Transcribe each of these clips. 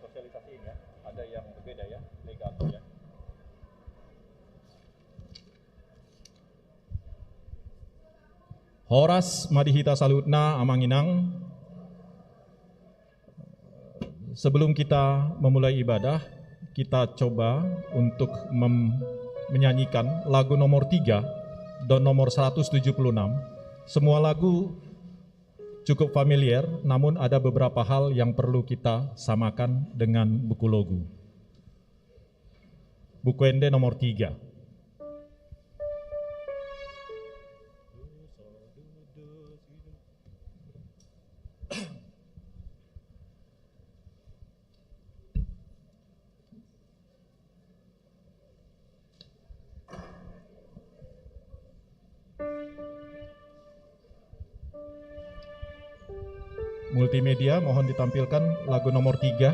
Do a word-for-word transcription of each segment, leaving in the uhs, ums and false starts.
Sosialisasi ini ya, ada yang berbeda ya, legato ya. Horas ma di hita saluhutna, Amang Inang. Sebelum kita memulai ibadah, kita coba untuk mem-, menyanyikan lagu nomor tiga dan nomor seratus tujuh puluh enam. Semua lagu cukup familiar, namun ada beberapa hal yang perlu kita samakan dengan buku logu. Buku Ende nomor tiga. Multimedia, mohon ditampilkan lagu nomor tiga.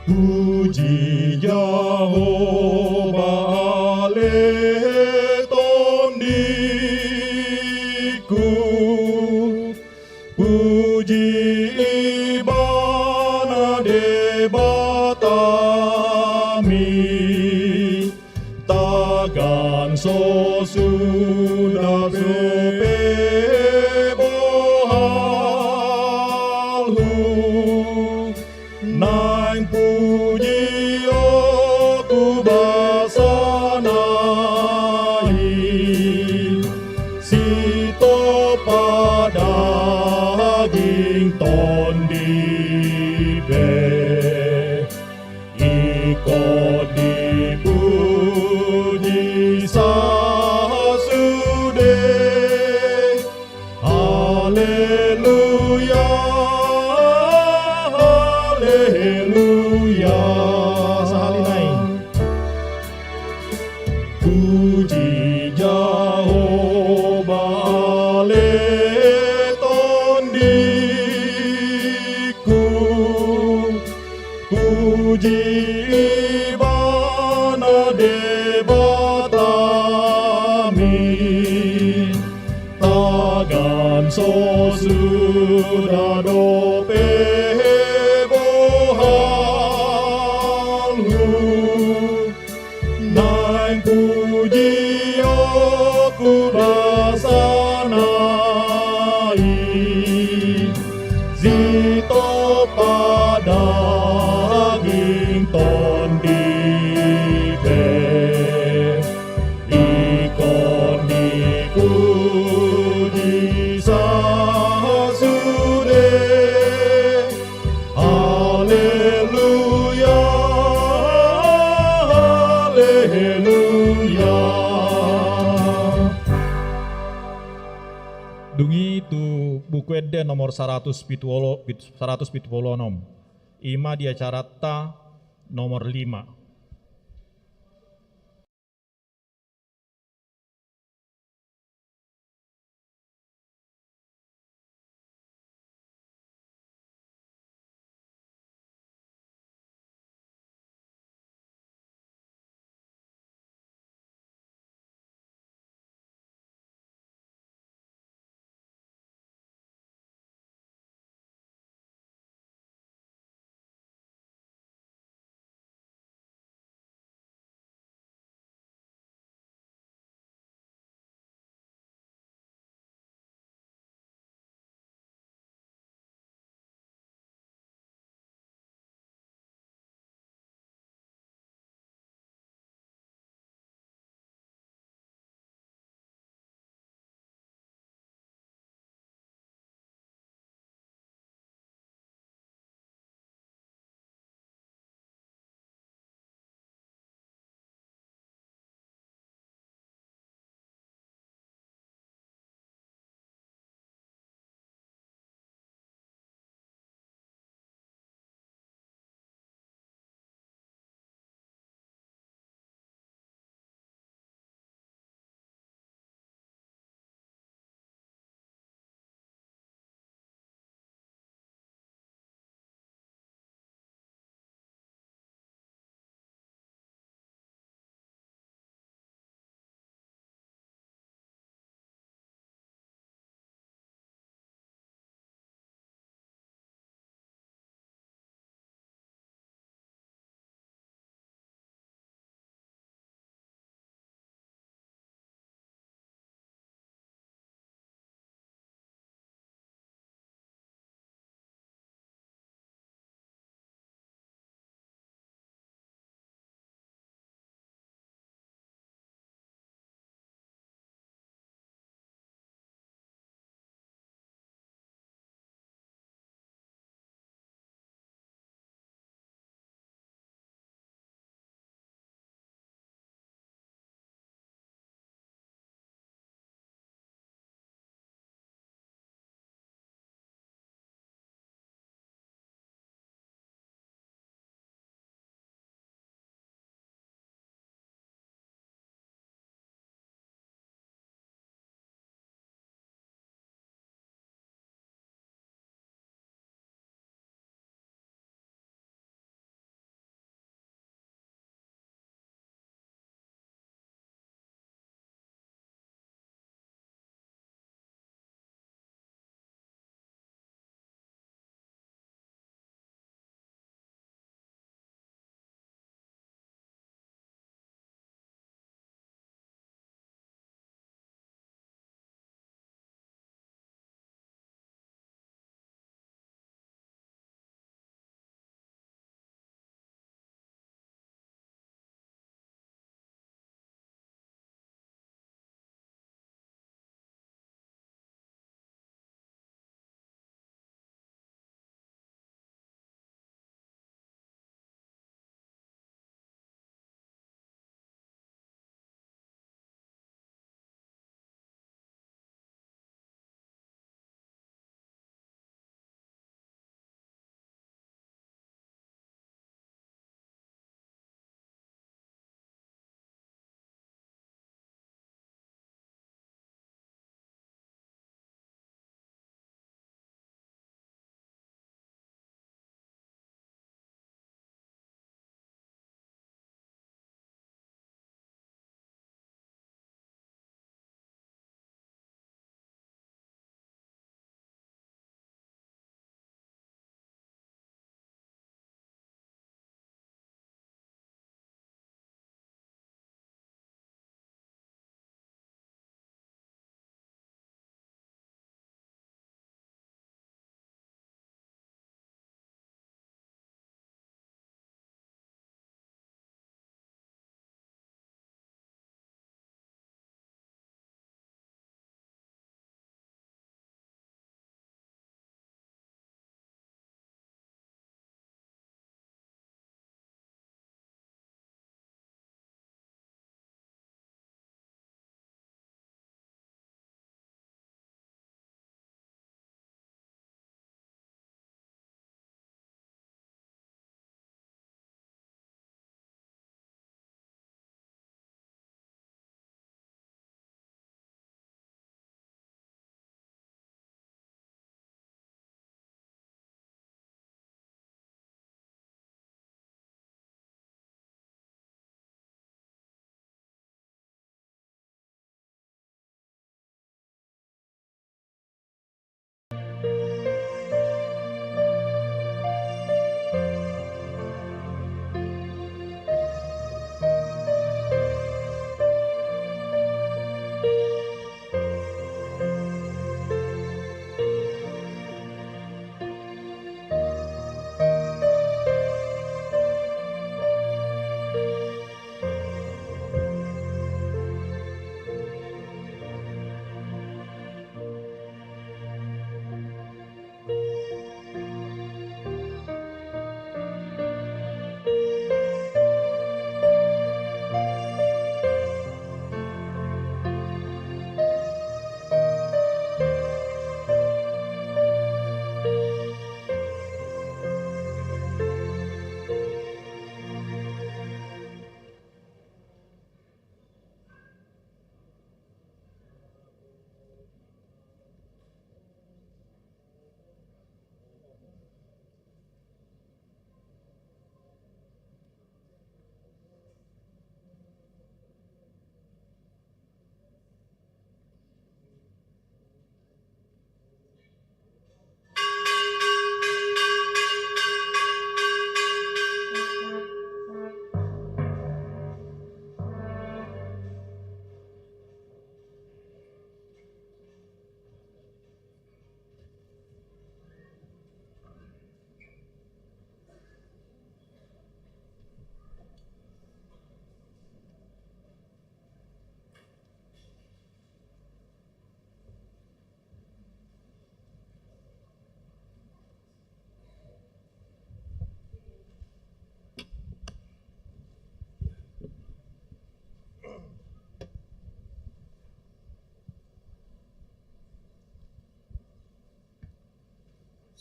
Puji Jahowa ale tondingku, puji Ibana Debatami, tagan so suda dope bohalhu. Naeng puji oku basana i, sitopot daging tondi pe, ingkon dipuji sasude. Haleluya, haleluya. Sahali nai. Puji Jahowa ale tondingku, puji Ibana Debatami, tagan so suda dope bohalhu. Naeng puji oku basana i, sitopot daging tondi pe, ingkon dipuji sasude. Haleluya, haleluya. Dung i tu Buku Ende nomor saratus pitu pulu, pit-, saratus pitu pulu onom. I ma di acaranta nomor lima.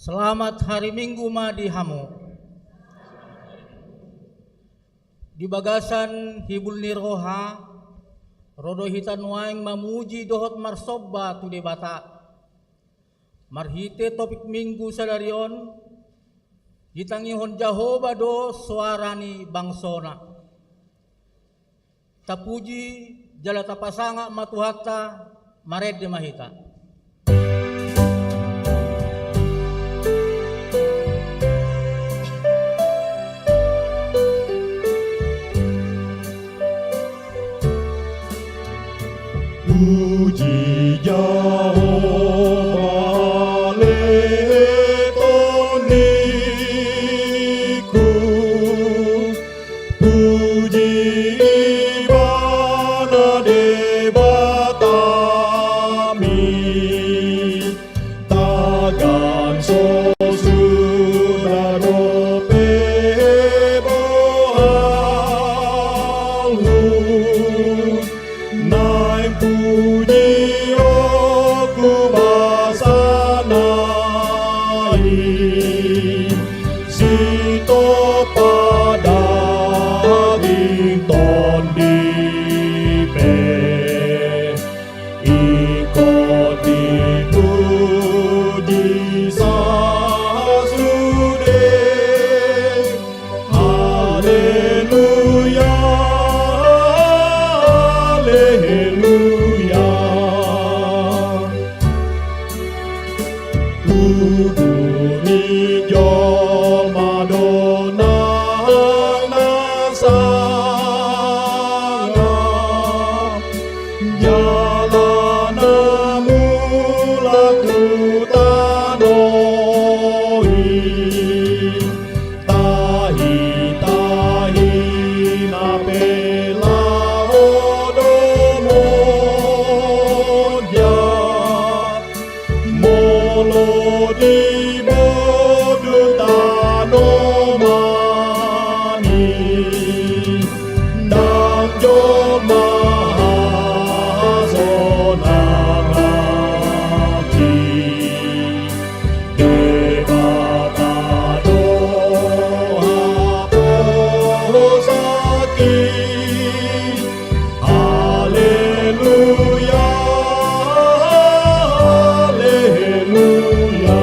Selamat hari Minggu ma di hamu. Di bagasan hibul ni roha, ro do hita nuaeng mamuji dohot marsomba tu Debata. Marhite topik Minggu sadari on, ditangihon Jahowa do soara ni bangsona. Tapuji jala tapasangap ma Tuhanta, marende ma hita. Puji Jahowa ale tondingku, puji Ibana Debatami, tagan so suda dope bohalhu. Naeng puji oku basana i, sitopot daging tondi pe, ingkon dipuji sasude. Haleluya, haleluya. Tubu ni jolma do naeng na sangap, jala na mulak tu tano i. Tahi-tahi na pe laho do monja, molo di bodu tanoman i, ndang jolma hasonangan i. Debata do haposanki. Haleluya, haleluya.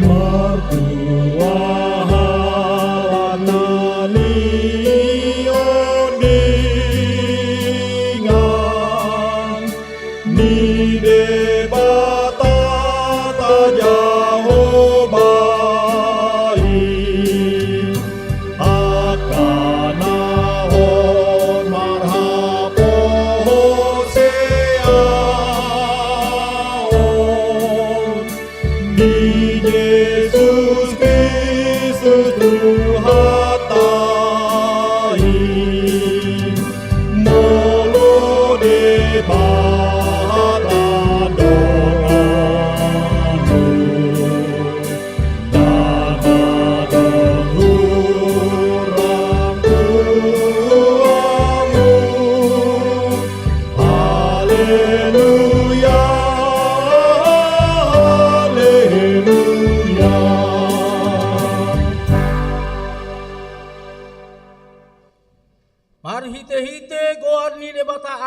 Martua halak na lingondingan ni Debata ta Jahowa i, angka na hot marhaposeaon di Jesus Kristus.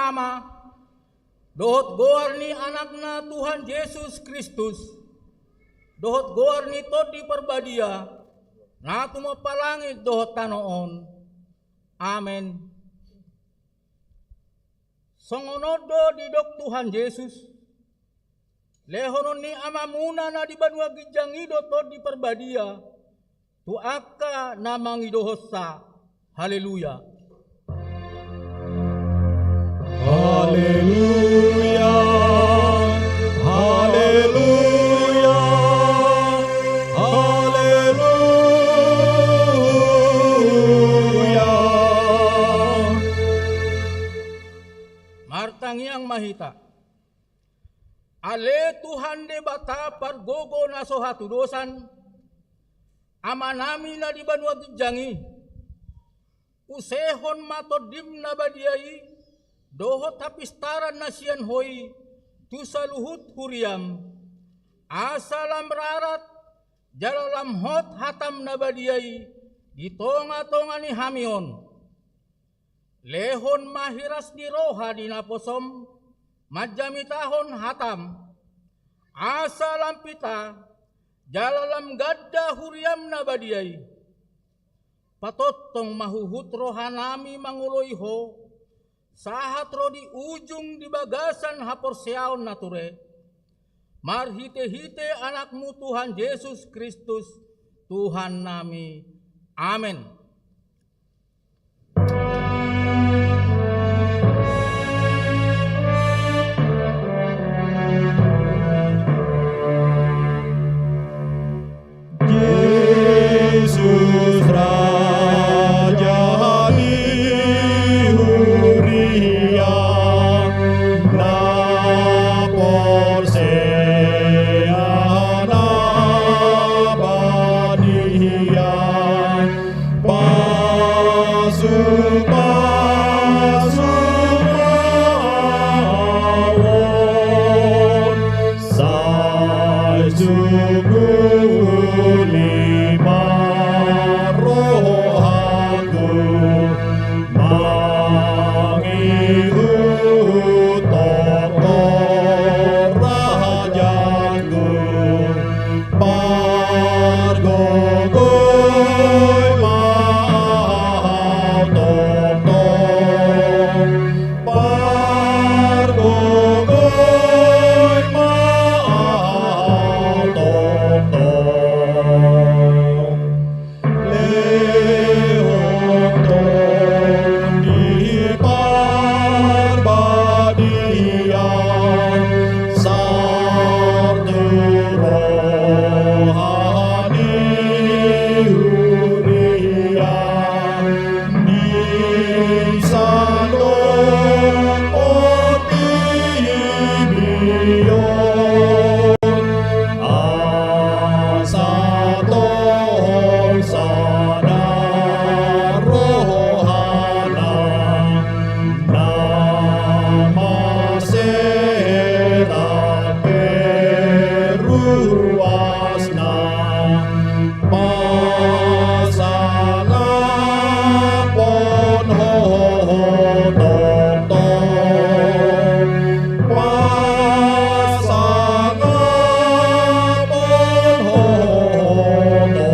Ama, dohot goar ni Anakna Tuhan Jesus Kristus, dohot goar ni Tondi Parbadia, na tumompa langit dohot tano on. Amen. Songon on do didok Tuhan Jesus: Lehonon ni Amamuna na di banua ginjang i do Tondi Parbadia tu angka na mangidohonsa. Haleluya. Haleluya. Haleluya. Haleluya. Martangiang ma hita. Ale Tuhan Debata pargogo na so hatudosan, Amanami na di banua ginjang i, usehon ma Tondim na badia i dohot hapistaran na sian Ho i tu saluhut huriam, asa lam rarat jala lam hot hatam na badia i di tongatonga ni hami on. Lehon ma hiras ni roha di naposom manjamitahon hatam, asa lam pita jala lam ganda huriam na badia i. Patongtong ma huhut rohanami mangoloi Ho sahat ro di ujung di bagasan haporseaon na ture, marhitehite Anakmu Tuhan Jesus Kristus, Tuhannami. Amen. Jesus Raja ni huria, na porsea na badia, pasupasu ma on, sai sungkuli ma rohangku, mangihut tongtong raja. Pargogoi ma ahu tongtong, pargogoi ma ahu tongtong. Lehon Tondi Parbadia sahat tu roha ni huria, di saluhut portibi on. Asa tongtong sada rohana, na marsera pe ruasna, pasangaphon Ho tongtong. Pasangaphon Ho tongtong.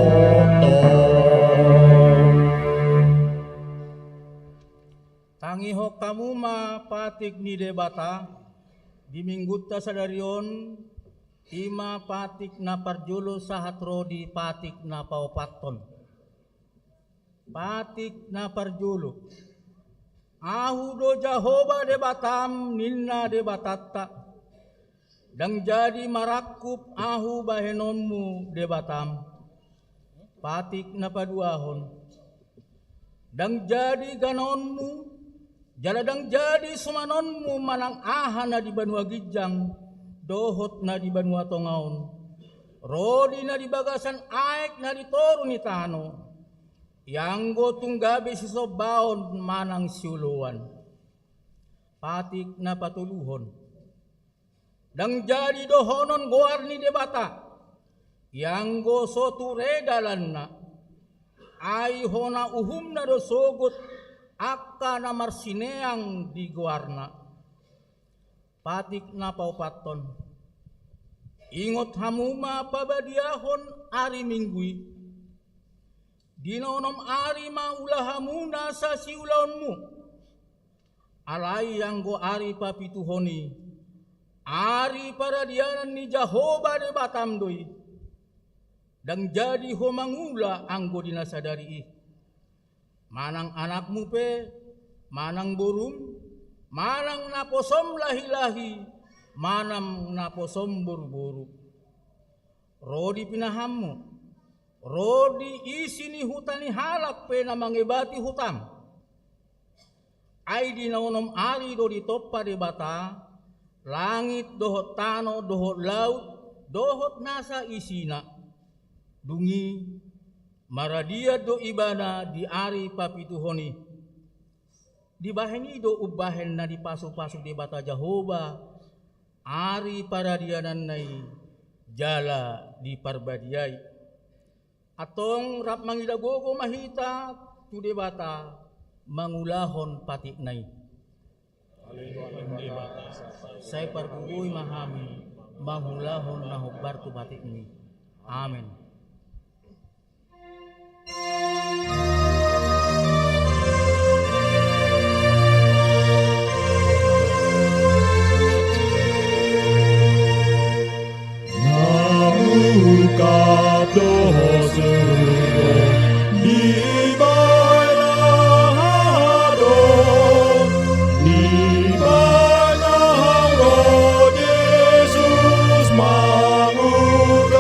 Tangihon hamu ma patik ni Debata di minggunta sadari on, i ma patik na parjolo sahat ro di patik na paopathon. Patik na parjolo. Ahu do Jahowa Debatam, ninna Debatanta. Ndang jadi marangkup ahu bahenonmu Debatam. Patik na paduahon. Ndang jadi ganonmu, jala ndang jadi sumanonmu manang aha na di banua ginjang dohot na di banua tonga on, ro di na di bagasan aek na di toru ni tano, ianggo tung gabe sisombaon manang sioloan. Patik na patoluhon. Ndang jadi dohonon goar ni Debata, ianggo so ture dalanna, ai hona uhumna do sogot angka na marsineang di goarna. Patik na paopathon. Ingot hamu ma pabadiahon ari Minggu i. Di na onom ari ma ulahamuna sasiulaonmu. Alai anggo ari papituhon i, ari paradianan ni Jahowa Debatam do i. Ndang jadi ho mangula anggo di na sadari i. Manang anakmu pe, manang borum, manang naposom lahilahi, manang naposom boruboru. Ro di pinahanmu, ro di isi ni huta ni halak pe na mangebati hutam. Ai di na onom ari do ditompa Debata langit dohot tano dohot laut dohot nasa isina. Dung i maradian do Ibana di ari papituhon i. Dibahen i do umbahen na dipasupasu Debata Jahowa ari paradiananna i jala diparbadiai. Antong rap mangida gogo ma hita tu Debata mangulahon patikna i. Sai pargogoi ma hami mangulahon na hombar tu patikmi. Amen. Namuka do surgo, dibahen aha do, dibahen aha do Jesus mangungkap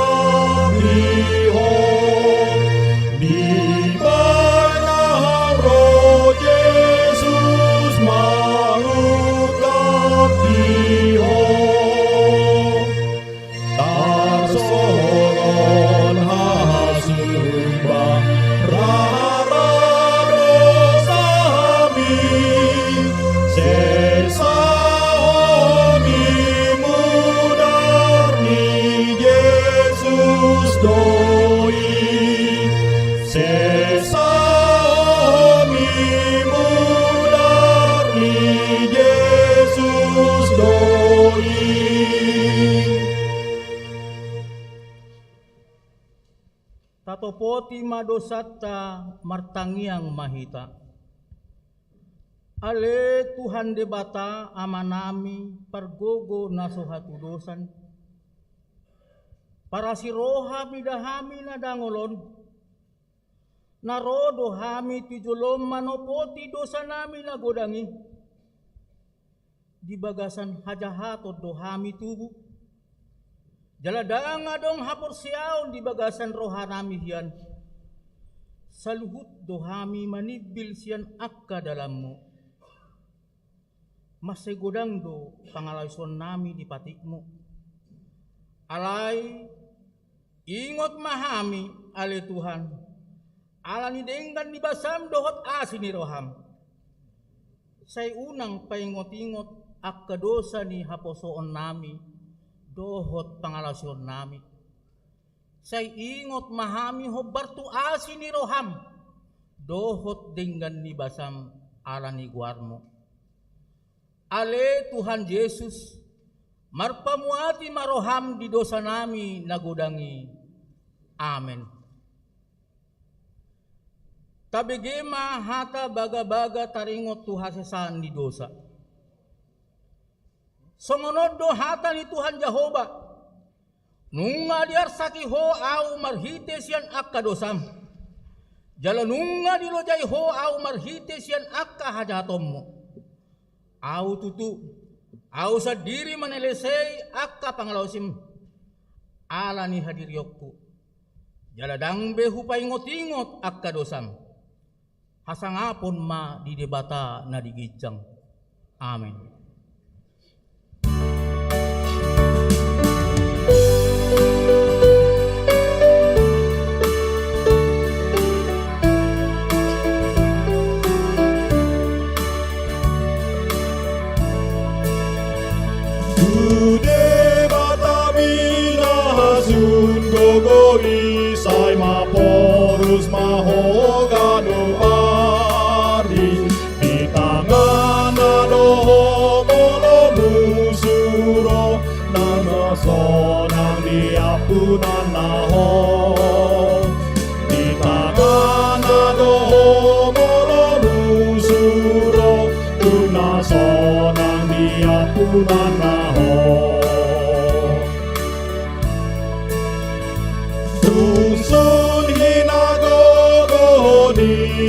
di ho. Dibahen aha do Jesus mangungkap di ho. Tarsongon hasumba rara dosami, sesa hami mudar ni Jesus do i. Sesa hami mudar ni Jesus do i. Tatopoti ma dosanta, martangiang ma hita. Ale Tuhan Debata Amanami, pargogo na so hatudosan, parasi roha mida hami na dangol on, na ro do hami tu jolom manopoti dosanami na godang i. Di bagasan hajahaton do hami tubu, jala ndang adong haporseaon di bagasan rohanami hian. Saluhut do hami manimbil sian angka dalanmu. Mansai godang do pangalaosionnami di patikmu. Alai ingot ma hami, ale Tuhan, ala ni denggan ni basam dohot asi ni roham. Sai unang paingotingot angka dosa ni haposoonnami dohot pangalaosionnami. Sai ingot ma hami hombar tu asi ni roham dohot denggan ni basam ala ni goarmu. Ale Tuhan Jesus, marpamuati ma roham di dosanami na godang i. Amen. Tabege ma hata bagabaga taringot tu hasesaan ni dosa. Songon on do hata ni Tuhan Jahowa: Nunga diarsaki ho Ahu marhite sian angka dosam, jala nunga dilojai ho Ahu marhite sian angka hajahatonmu. Ahu tutu, Ahu sandiri manelesei angka pangalaosim ala ni hadirionku, jala ndang be hupaingotingot angka dosam. Hasangapon ma di Debata na di ginjang. Amen. Tu Debatami na sun gogo i, sai maporus ma ho ganup ari, di tanganna do ho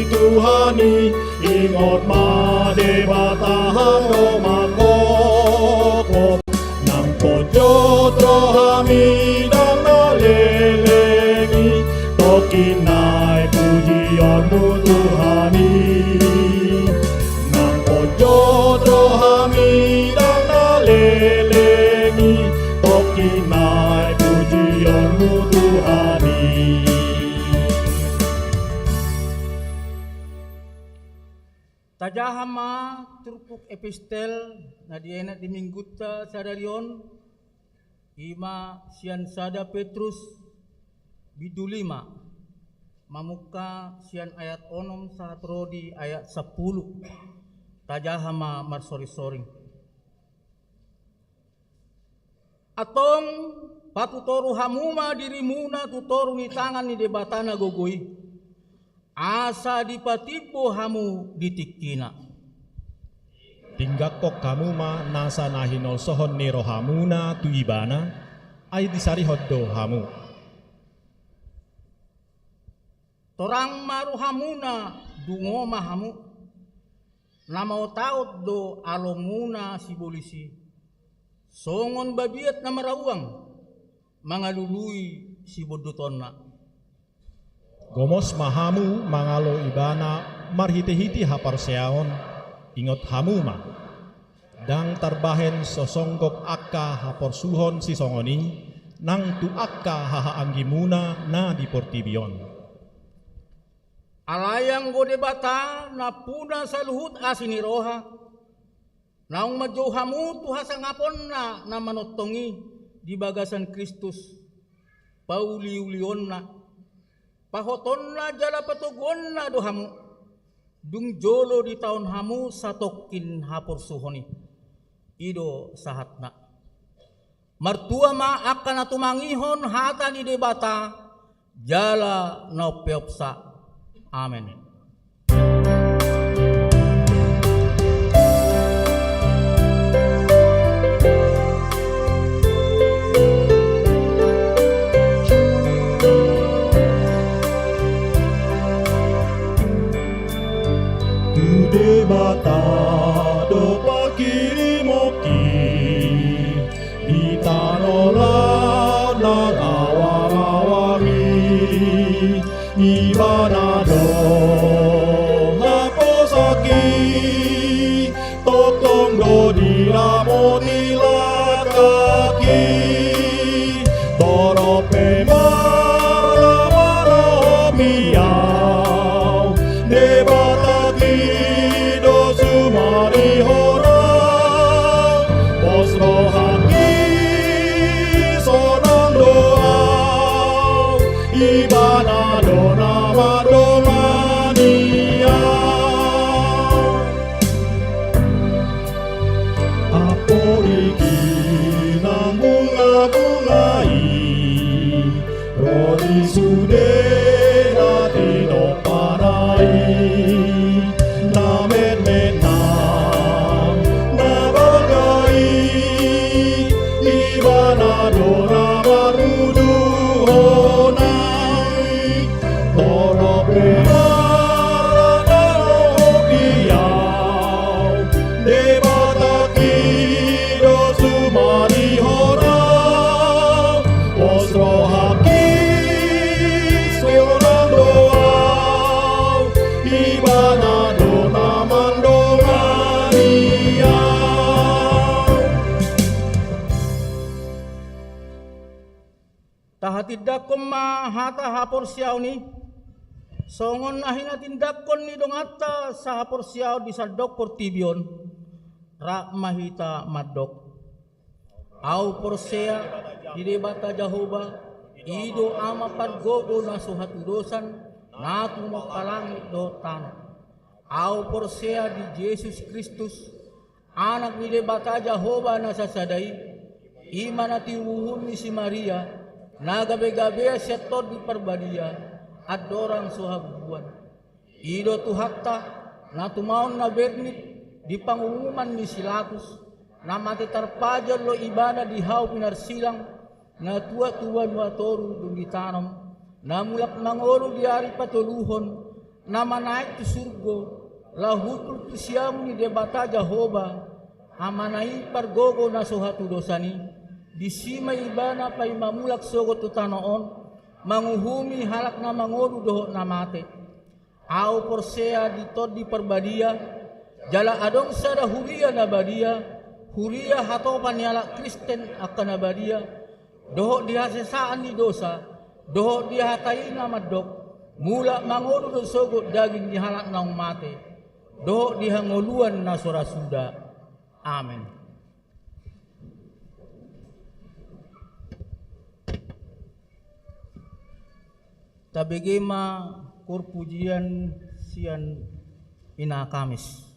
Tuhan i, ingot ma Debata hamu mangkophop. Nang ponjot rohami ndang na leleng i, tongkin nai pujionmu Tuhan i. Nang ponjot rohami ndang na leleng i, tongkin nai pujionmu Tuhan i. Tajaha ma turpuk epistel na dienet di minggunta sadari on, i ma sian sada Petrus bindu lima, mamungka sian ayat onom sahat ro di ayat sampulu. Tajaha ma marsoring-soring. Antong, patutoru hamu ma dirimuna tu toru ni tangan ni Debata na gogo i, asa dipatimbo hamu di tingkina. Tinggangkon hamu ma nasa na hinolsohon ni rohamuna tu Ibana, ai disarihon do hamu. Torang ma rohamuna, dungo ma hamu. Na maotaot do alomuna sibolis i, songon babiat na marauang mangalului sibondutonna. Gomos ma hamu mangalo Ibana marhitehite haporseaon, ingot hamu ma. Ndang tarbahen so songgop angka haporsuhon sisongon i nang tu angka hahaanggimuna na di portibi on. Alai anggo Debata nampuna saluhut asi ni roha, naung manjou hamu tu hasangaponna na manongtong i di bagasan Kristus, pauliulionna, pahotonna jala patoguonna do hamu, dung jolo ditahon hamu satongkin haporsuhon i. I do sahatna. Martua ma angka na tumangihon hata ni Debata jala na umpeopsa. Amen. Tu Debata do pangkirimonki di tano laut na lawa-lawa i. Ibana do haposanki, tongtong do diramoti langkangki. Torop pe marlawa-lawa au, Debatangki do sumarihon au. Pos rohangki sonang do au, Ibana do na mandongani au. Amporik i nang bunga-bunga i, ro di sude na tinompana i. Na metmet nang na baga i, Ibana do na maruduhon au. Torop pe marlawa-lawa au, Debatangki do sumarihon au. Pos rohangki sonang do au, Ibana do na mandongani au. Tahatindangkon ma hata haporseaon i, songon na hinatindangkon ni donganta sahaporseaon di sandok portibi on. Rap ma hita mandok. Au porsea di Debata Jahowa, i do Ama pargogo na so hatudosan, na tumompa langit dohot tano. Au porsea di Jesus Kristus, Anak ni Debata Jahowa na sasada i, i ma na tinubuhon ni si Maria, na gabe-gabean sian Tondi Parbadia, andorang so habubuhan. I do Tuhanta, na tumaon na bernit di panguhuman ni si Pilatus, na mate tarpajal do Ibana di hau pinarsilang, na tuat tu banua toru dung ditanom, na mulak mangolu di ari patoluhon, na manaek tu surgo, laho hundul tu siamun ni Debata Jahowa, Amana i pargogo na so hatudosan i, disi ma ibana paima mulak sogot tu tano on, manguhumi halak na mangolu dohot na mate. Ahu porsea di Tondi Parbadia, jala adong sada huria na badia, huria hatopan ni halak Kristen angka na badia, dohot di hasesaan ni dosa, dohot di hata i na mandok, mulak mangolu do sogot daging ni halak naung mate, dohot di hangoluan na so ra suda. Amen. Tabege ma koor pujian sian Ina Kamis.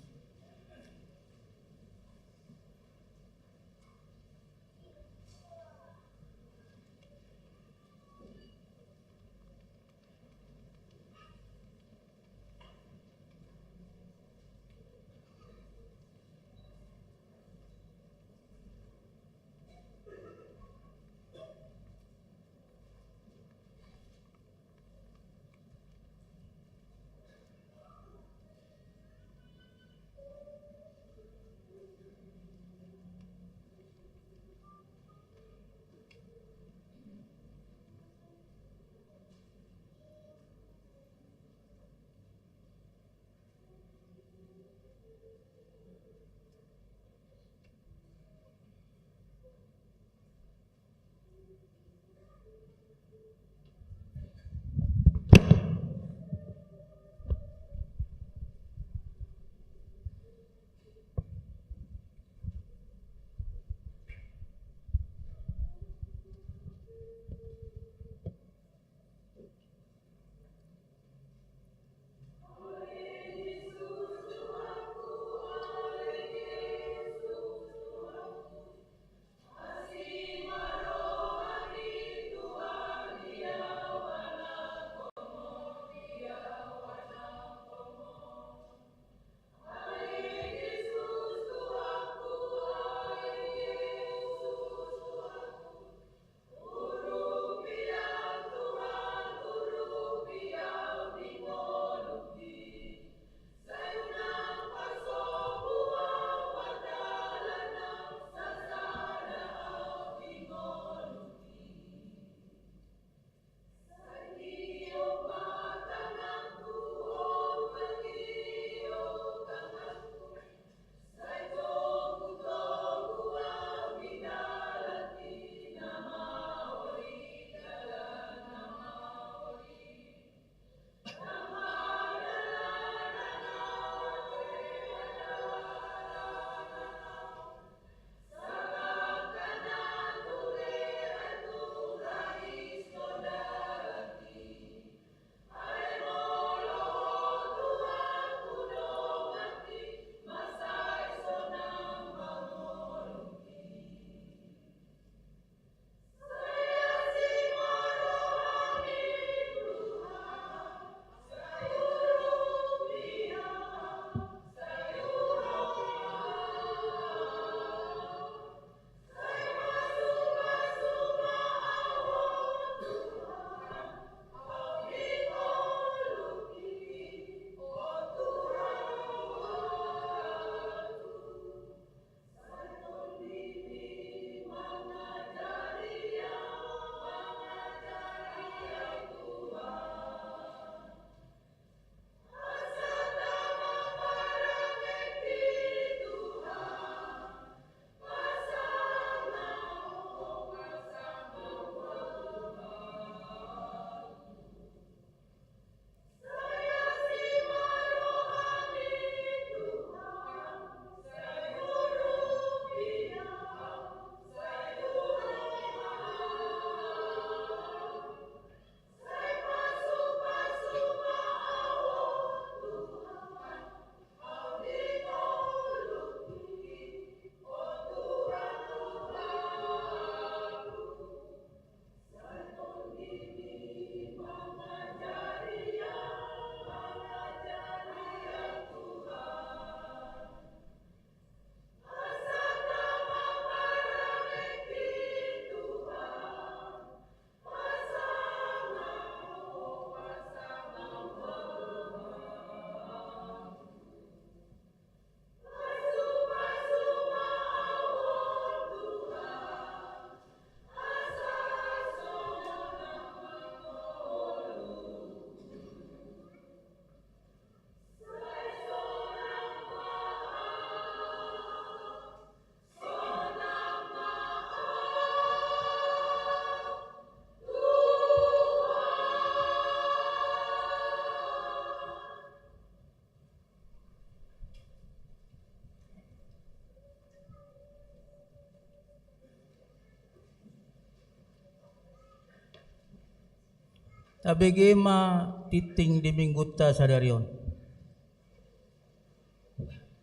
Tabege ma tingting di minggunta sadari on.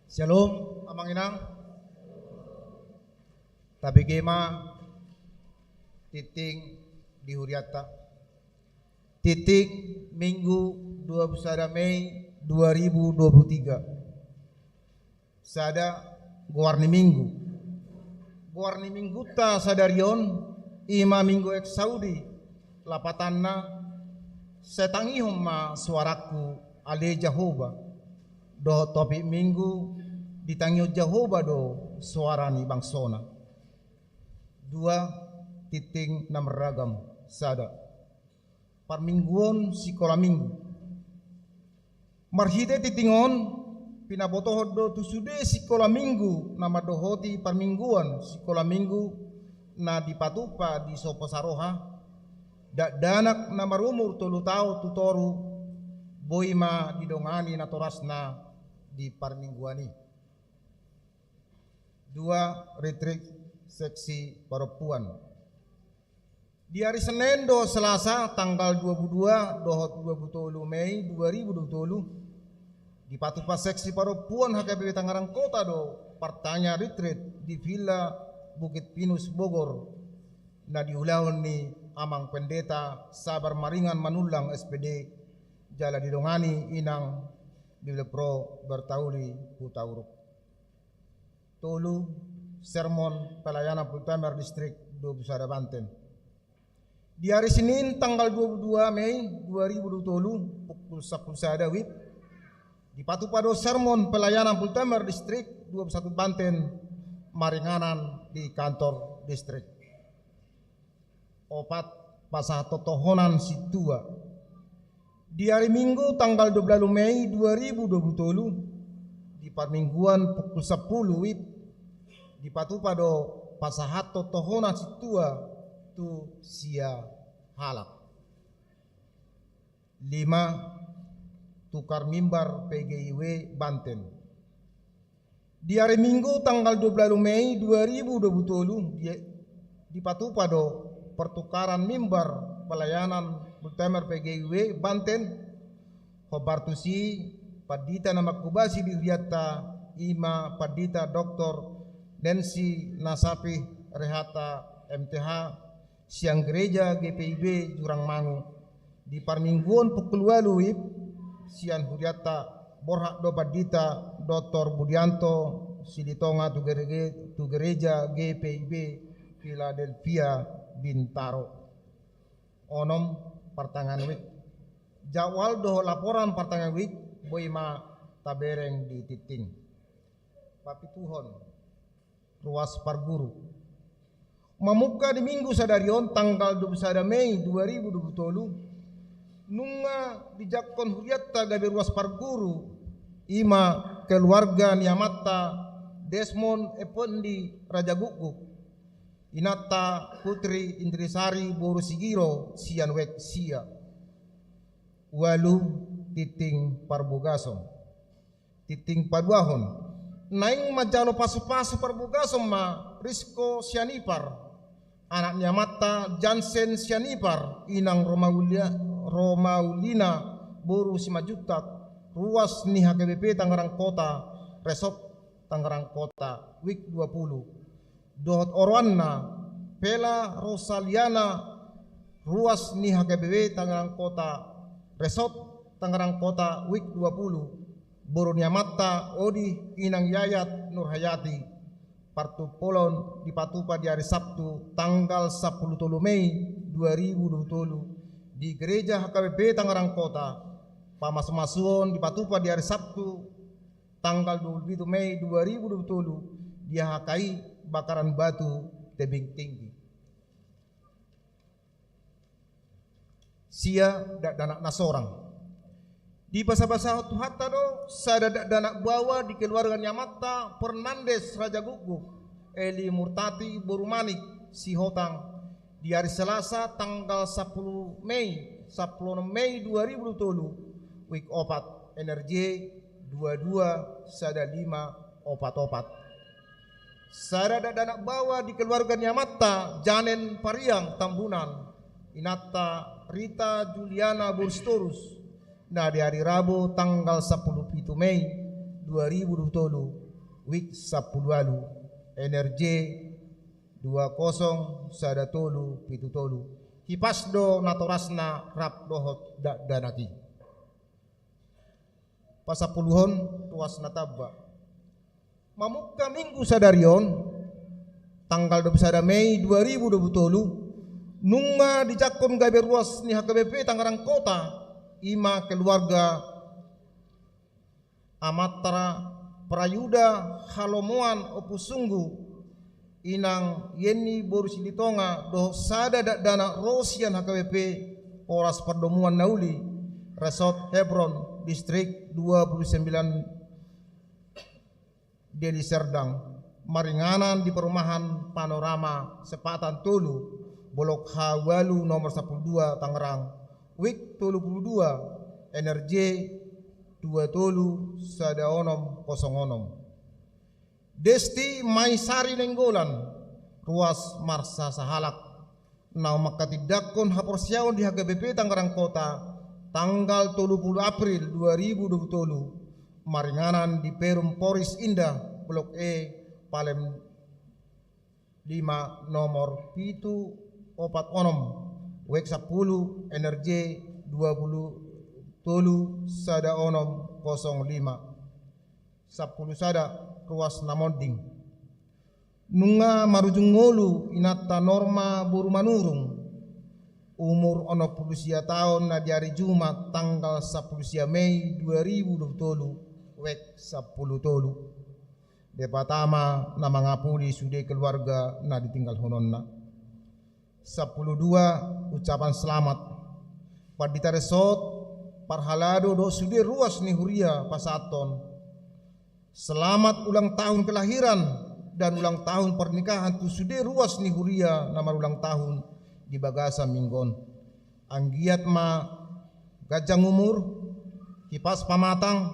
Syalom, amang inang. Tabege ma tingting di hurianta. Tingting Minggu dua puluh sada Mei dua ribu dua puluh tiga. Sada, goar ni Minggu. Goar ni Minggunta sadari on, i ma Minggu Exaudi, lapatanna: Sai tangihon ma soarangku, ale Jahowa. Dohot topik Minggu: Ditangihon Jahowa do soara ni bangsona. Dua, tingting na marragam. Sada, parmingguon sikola Minggu. Marhite tingting on, pinabotohon do tu sude sikola Minggu na mandohoti parmingguon sikola Minggu na dipatupa di Sopo Saroha, dakdanak na marumur tolu taon tu toru, boi ma didongani natorasna di parmingguon i. Dua, retreat seksi parompuan. Di ari Senin dohot Selasa, tanggal dua puluh dua dohot dua puluh tolu Mei dua ribu dua puluh tolu, dipatupa seksi parompuan H K B P Tangerang Kota do partangiangan retreat di Villa Bukit Pinus Bogor, na diulahon ni Amang Pendeta Sabar Maringan Manullang S P D, jala didongani Inang Bibelvrouw Bertauli Hutauruk. Tolu, sermon pelayanan full timer distrik dua puluh sada Banten. Di ari Senin tanggal dua puluh dua Mei dua ribu dua puluh tolu, pukul sampulu sada WIB, dipatupa do sermon pelayanan full timer distrik dua puluh satu Banten maringanan di kantor distrik. Opat, pasahat tohonan sintua. Di ari Minggu tanggal dua puluh Mei dua ribu dua puluh tolu, di parmingguon pukul sampulu WIB, dipatupa do pasahat tohonan sintua tu sia halak. Lima, tukar mimbar P G I W Banten. Di ari Minggu tanggal dua puluh Mei dua ribu dua puluh tolu, di-, dipatupa do pertukaran mimbar pelayanan full timer P G I W Banten. Hombar tusi, pandita na manghobasi di hurianta, i ma Pandita Doktor Nancy Nasapih, R H, M Th, sian Gereja G P I B Jurangmangu. Di parmingguon pukul ualu WIB, sian hurianta borhat do Pandita Doktor Budianto Silitonga tu gerege-, tu Gereja G P I B Philadelphia Bintaro. Onom, partangiangan WIB. Jadwal dohot laporan partangiangan WIB boi ma tabereng di tingting. Papituhon, ruas parguru. Mamungka di Minggu sadari on tanggal dua puluh sada Mei dua ribu dua puluh tolu, nunga dijangkon hurianta gabe ruas parguru, i ma keluarga ni amanta Desmond Effendi Rajagukguk, inanta Putri Indrisari boru Sigiro sian Wek sia. Ualu, tingting parbogason. Tingting paduahon. Naeng manjalo pasupasu parbogason ma Risko Sianipar, anak ni amanta Jansen Sianipar, inang Romaulia-, Romaulina boru Simanjuntak, ruas ni H K B P Tangerang Kota, Resort Tangerang Kota, WIB dua puluh. Dohot oroanna, Pela Rosaliana, ruas ni H K B P Tangerang Kota, Resort Tangerang Kota, WIB dua puluh. Boru ni amanta Odih, inang Yayat Nurhayati. Partumpolon dipatupa di ari Sabtu tanggal sampulu tolu Mei dua ribu dua puluh tolu di Gereja H K B P Tangerang Kota. Pamasumasuon dipatupa di ari Sabtu tanggal dua puluh pitu Mei dua ribu dua puluh tolu di H K I Bakaran Batu, Tebing Tinggi. Sia, dakdanak na sorang. Dibasabasahon Tuhanta do sada dakdanak baoa di keluarga ni amanta Fernandes Rajagukguk, Eli Murtati boru Manik Sihotang, di ari Selasa tanggal sampulu Mei, sampulu onom Mei dua ribu dua puluh tolu, WIB opat, N R J dua dua sada lima opat opat. Sada dakdanak baoa di keluarga ni amanta Janen Pariang Tambunan, inanta Rita Juliana Borsitorus, na di ari Rabu tanggal sampulu pitu Mei dua ribu dua pulu tolu, wik sampulu ualu, N R J dua kosong sada tolu pitu tolu. Hipas do natorasna rap dohot dakdanak i. Pasampuluhon ruas na tamba. Mamungka minggu sadari on, tanggal dua pulu sada Mei dua ribu dua pulu tolu, nunga dijangkon gabe ruas ni H K B P Tangerang Kota, i ma keluarga Amanta Prayuda Halomoan Ompu Sunggu, Inang Yeni boru Silitonga, dohot sada dakdanak ro sian H K B P Polres Pardomuan na uli, Resort Hebron, Distrik dua pulu sembilan Deli Serdang, maringanan di perumahan Panorama Sepatan tolu, Blok H ualu nomor sampulu dua Tangerang, wik tolu pulu dua, N R J dua tolu sada onom kosong onom. Desti Maisari Nainggolan, ruas marsasahalak, na mangkatindangkon haporseaon di H K B P Tangerang Kota, tanggal tolu pulu April dua ribu dua pulu tolu, maringanan di Perum Poris Indah, Blok E, Palem lima, nomor pitu opat onom, wik sampulu, N R J dua pulu tolu sada onom kosong lima. Sampulu sada ruas na monding. Nunga marujung ngolu inanta Norma boru Manurung, umur onom pulu sia taon, na di ari Jumat tanggal sampulu sia Mei dua ribu dua pulu tolu, wik sampulu tolu. Debata ma na mangapuli sude keluarga na ditinggalhononna. Sampulu dua, ucapan selamat. Pandita Resort, parhalado dohot sude ruas ni huria pasahathon selamat ulang tahun kelahiran dan ulang tahun pernikahan tu sude ruas ni huria na marulang tahun di bagasan minggu on. Anggiat ma ganjang umur, hipas pamatang,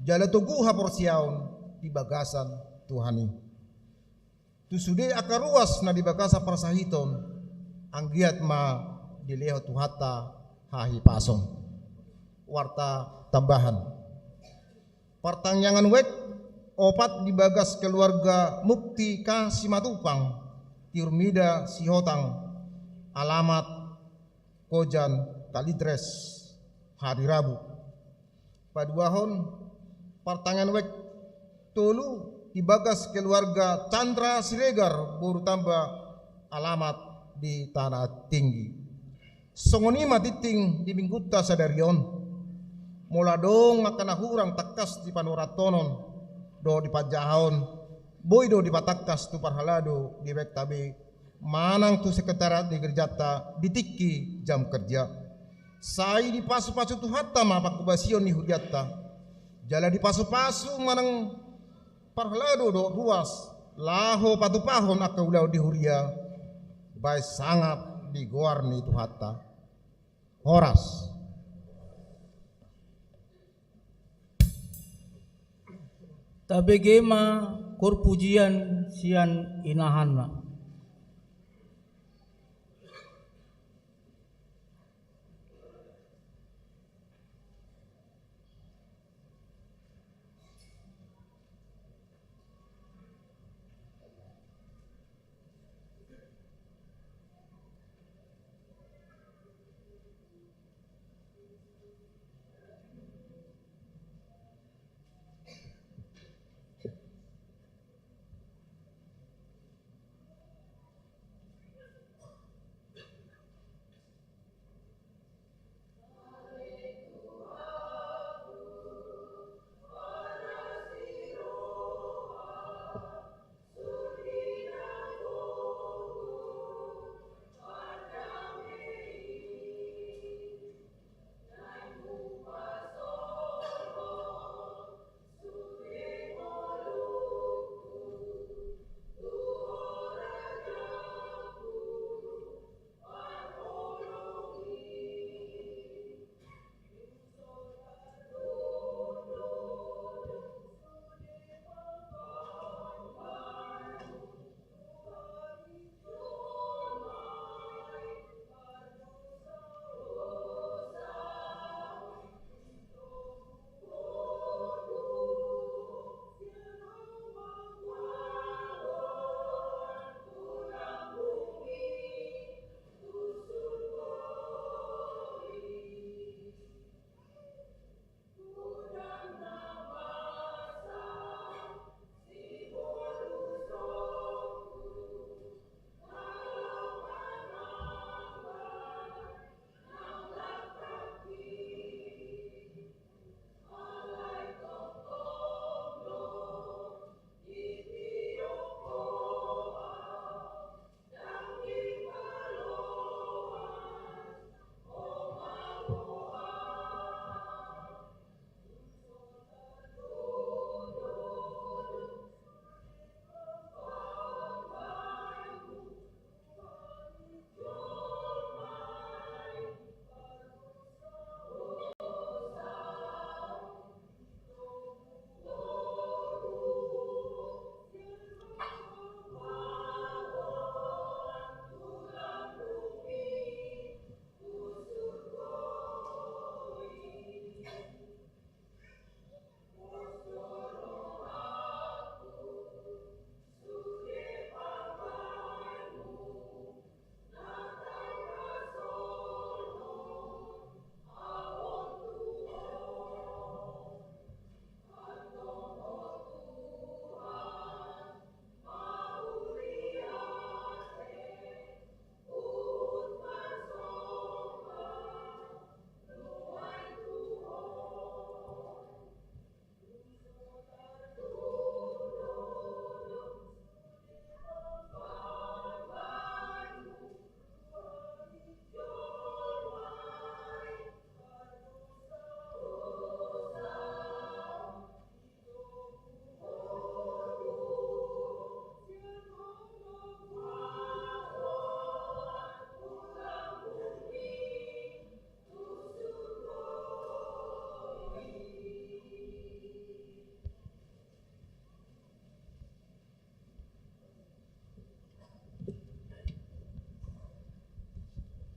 jala togu haporseaon di bagasan Tuhan i. Tu sude angka ruas na di bagasan parsahiton, anggiat ma dilehon Tuhanta hahipason. Warta tambahan. Partangiangan wijk opat di bagas keluarga Mukti K Simatupang, Tiur Mida Sihotang, alamat Kojan, Kalidres, hari Rabu. Paduahon, partangiangan wijk tolu di bagas keluarga Chandra Siregar, boru Tamba, alamat di Tanah Tinggi. Songon i ma tingting di minggunta sadari on. Molo adong angka na hurang tangkas di panurathonon dohot di panjahaon, boi do dipatangkas tu parhalado di wijk tabe manang tu sekretariat ni gerejanta di tingki jam kerja. Sai dipasupasu Tuhanta ma panghobasion ni hurianta, jala dipasupasu manang parhalado dohot ruas laho patupahon angka ulaon ni huria baen sangap di goar ni Tuhanta. Horas. Tabege ma hor pujian sian inahanna.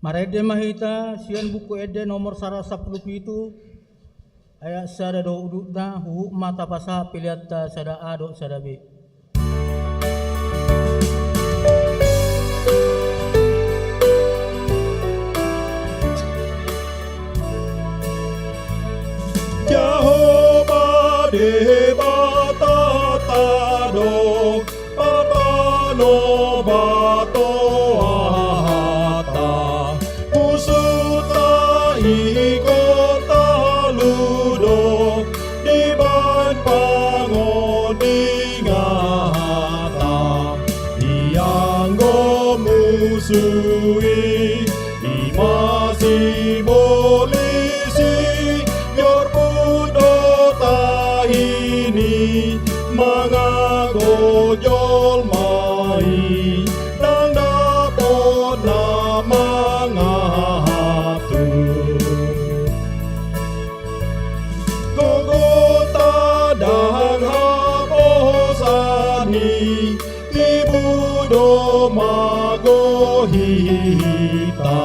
Marende ma hita sian Buku Ende nomor sada sampulu pitu, ayat sada dohot udutna, huhut ma tapasahat peleanta sada A dohot sada B. Jahowa Debatanta do, partanobatonta, musunta ingkon talu do, dibahen pangondinganta. Ianggo musu i, i ma sibolis i, jorbut do tahi ni, mangago jolma i, ndang dapot na mangatur. Gogonta ndang haposan i, tibu do mago hita.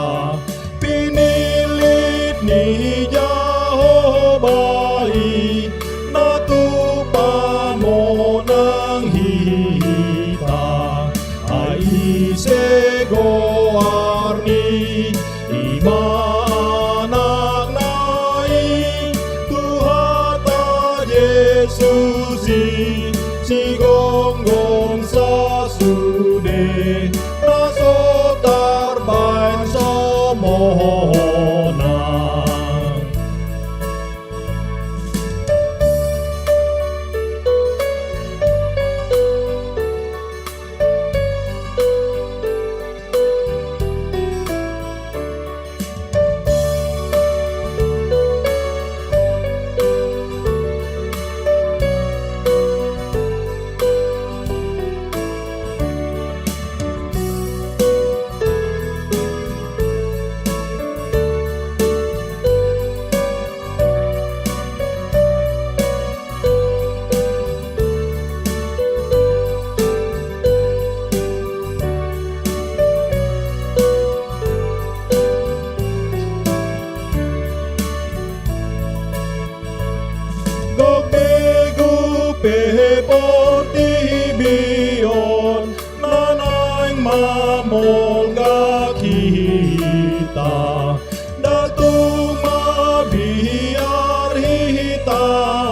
Pinillit ni Jahowa i, na tumpa monang hita. Ai ise goar ni, i ma Anakna i, Tuhanta Jesus i, sigonggom sasude, na so tarbahen so monang. Gok begu pe portibi on, na naeng mamolgak hita. Ndang tung mabiar hita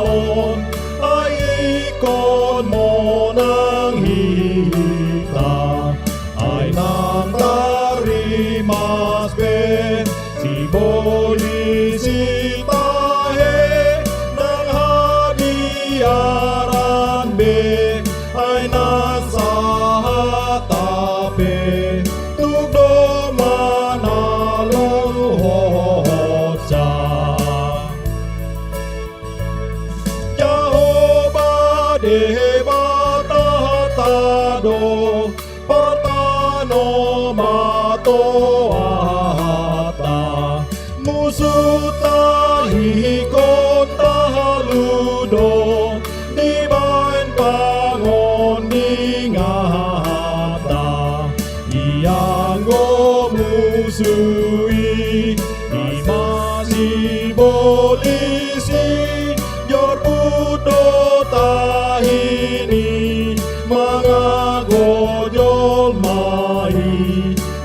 on, ai ingkon monang hita. Ai nang tarimas be sibolis i tahe, nang habiaran be, ai nang sahat hape, tuk do manaluhonsa. Jahowa Debatanta do, partanobatonta, musunta ingkon talu do, dibahen pangondinganta. Ianggo musu i, i ma sibolis i, jorbut do tahi ni, mangago jolma i,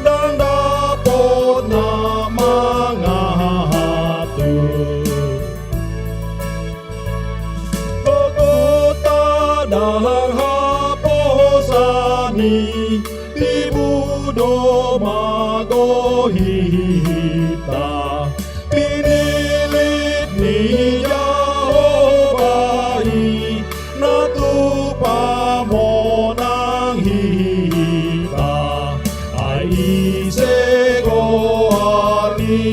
ndang dapot na mangatur. Gogonta ndang haposan i, tibu do mago hita. Pinillit ni Jahowa i, na tumpa monang hita. Ai ise goar ni,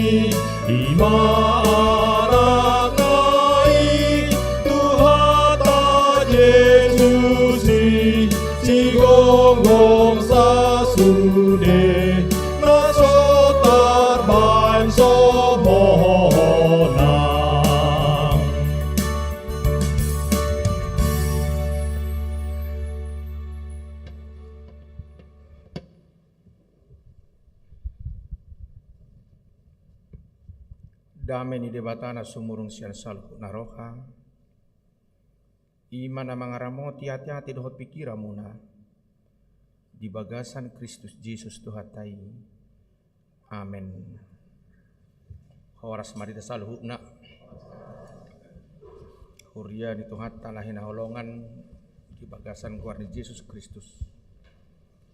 i ma Anakna i, Tuhanta Jesus i, sigonggom sa Dame ni Debata na sumurung sian saluhut na roha, i ma na mangaramoti ateate dohot pingkiranmuna di bagasan Kristus Jesus Tuhanta i. Amen. Horas ma di hita saluhutna. Huria ni Tuhanta na hinaholongan di bagasan goar ni Jesus Kristus.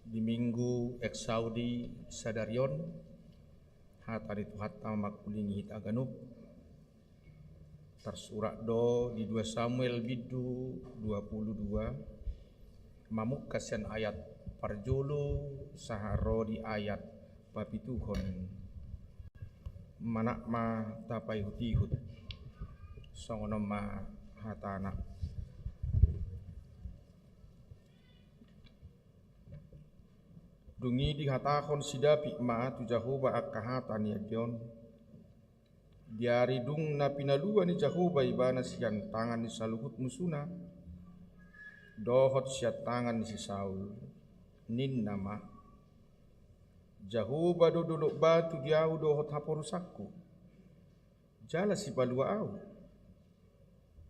Di Minggu Exaudi sadari on, hata ni Tuhanta mangkulingi hita ganup. Tarsurat do di dua Samuel bindu dua pulu dua, mamungka sian ayat parjolo sahat ro di ayat papituhon. Manat ma tapaihutihut. Songon on ma hatana. Dung i dihatahon si Daud ma tu Jahowa angka hata ni ende on. Di ari dung na pinalua ni Jahowa ibana sian tangan ni saluhut musuna, dohot sian tangan ni si Saul, ninna ma: Jahowa do dolok batu di ahu dohot haporusanku, jala sipalua ahu.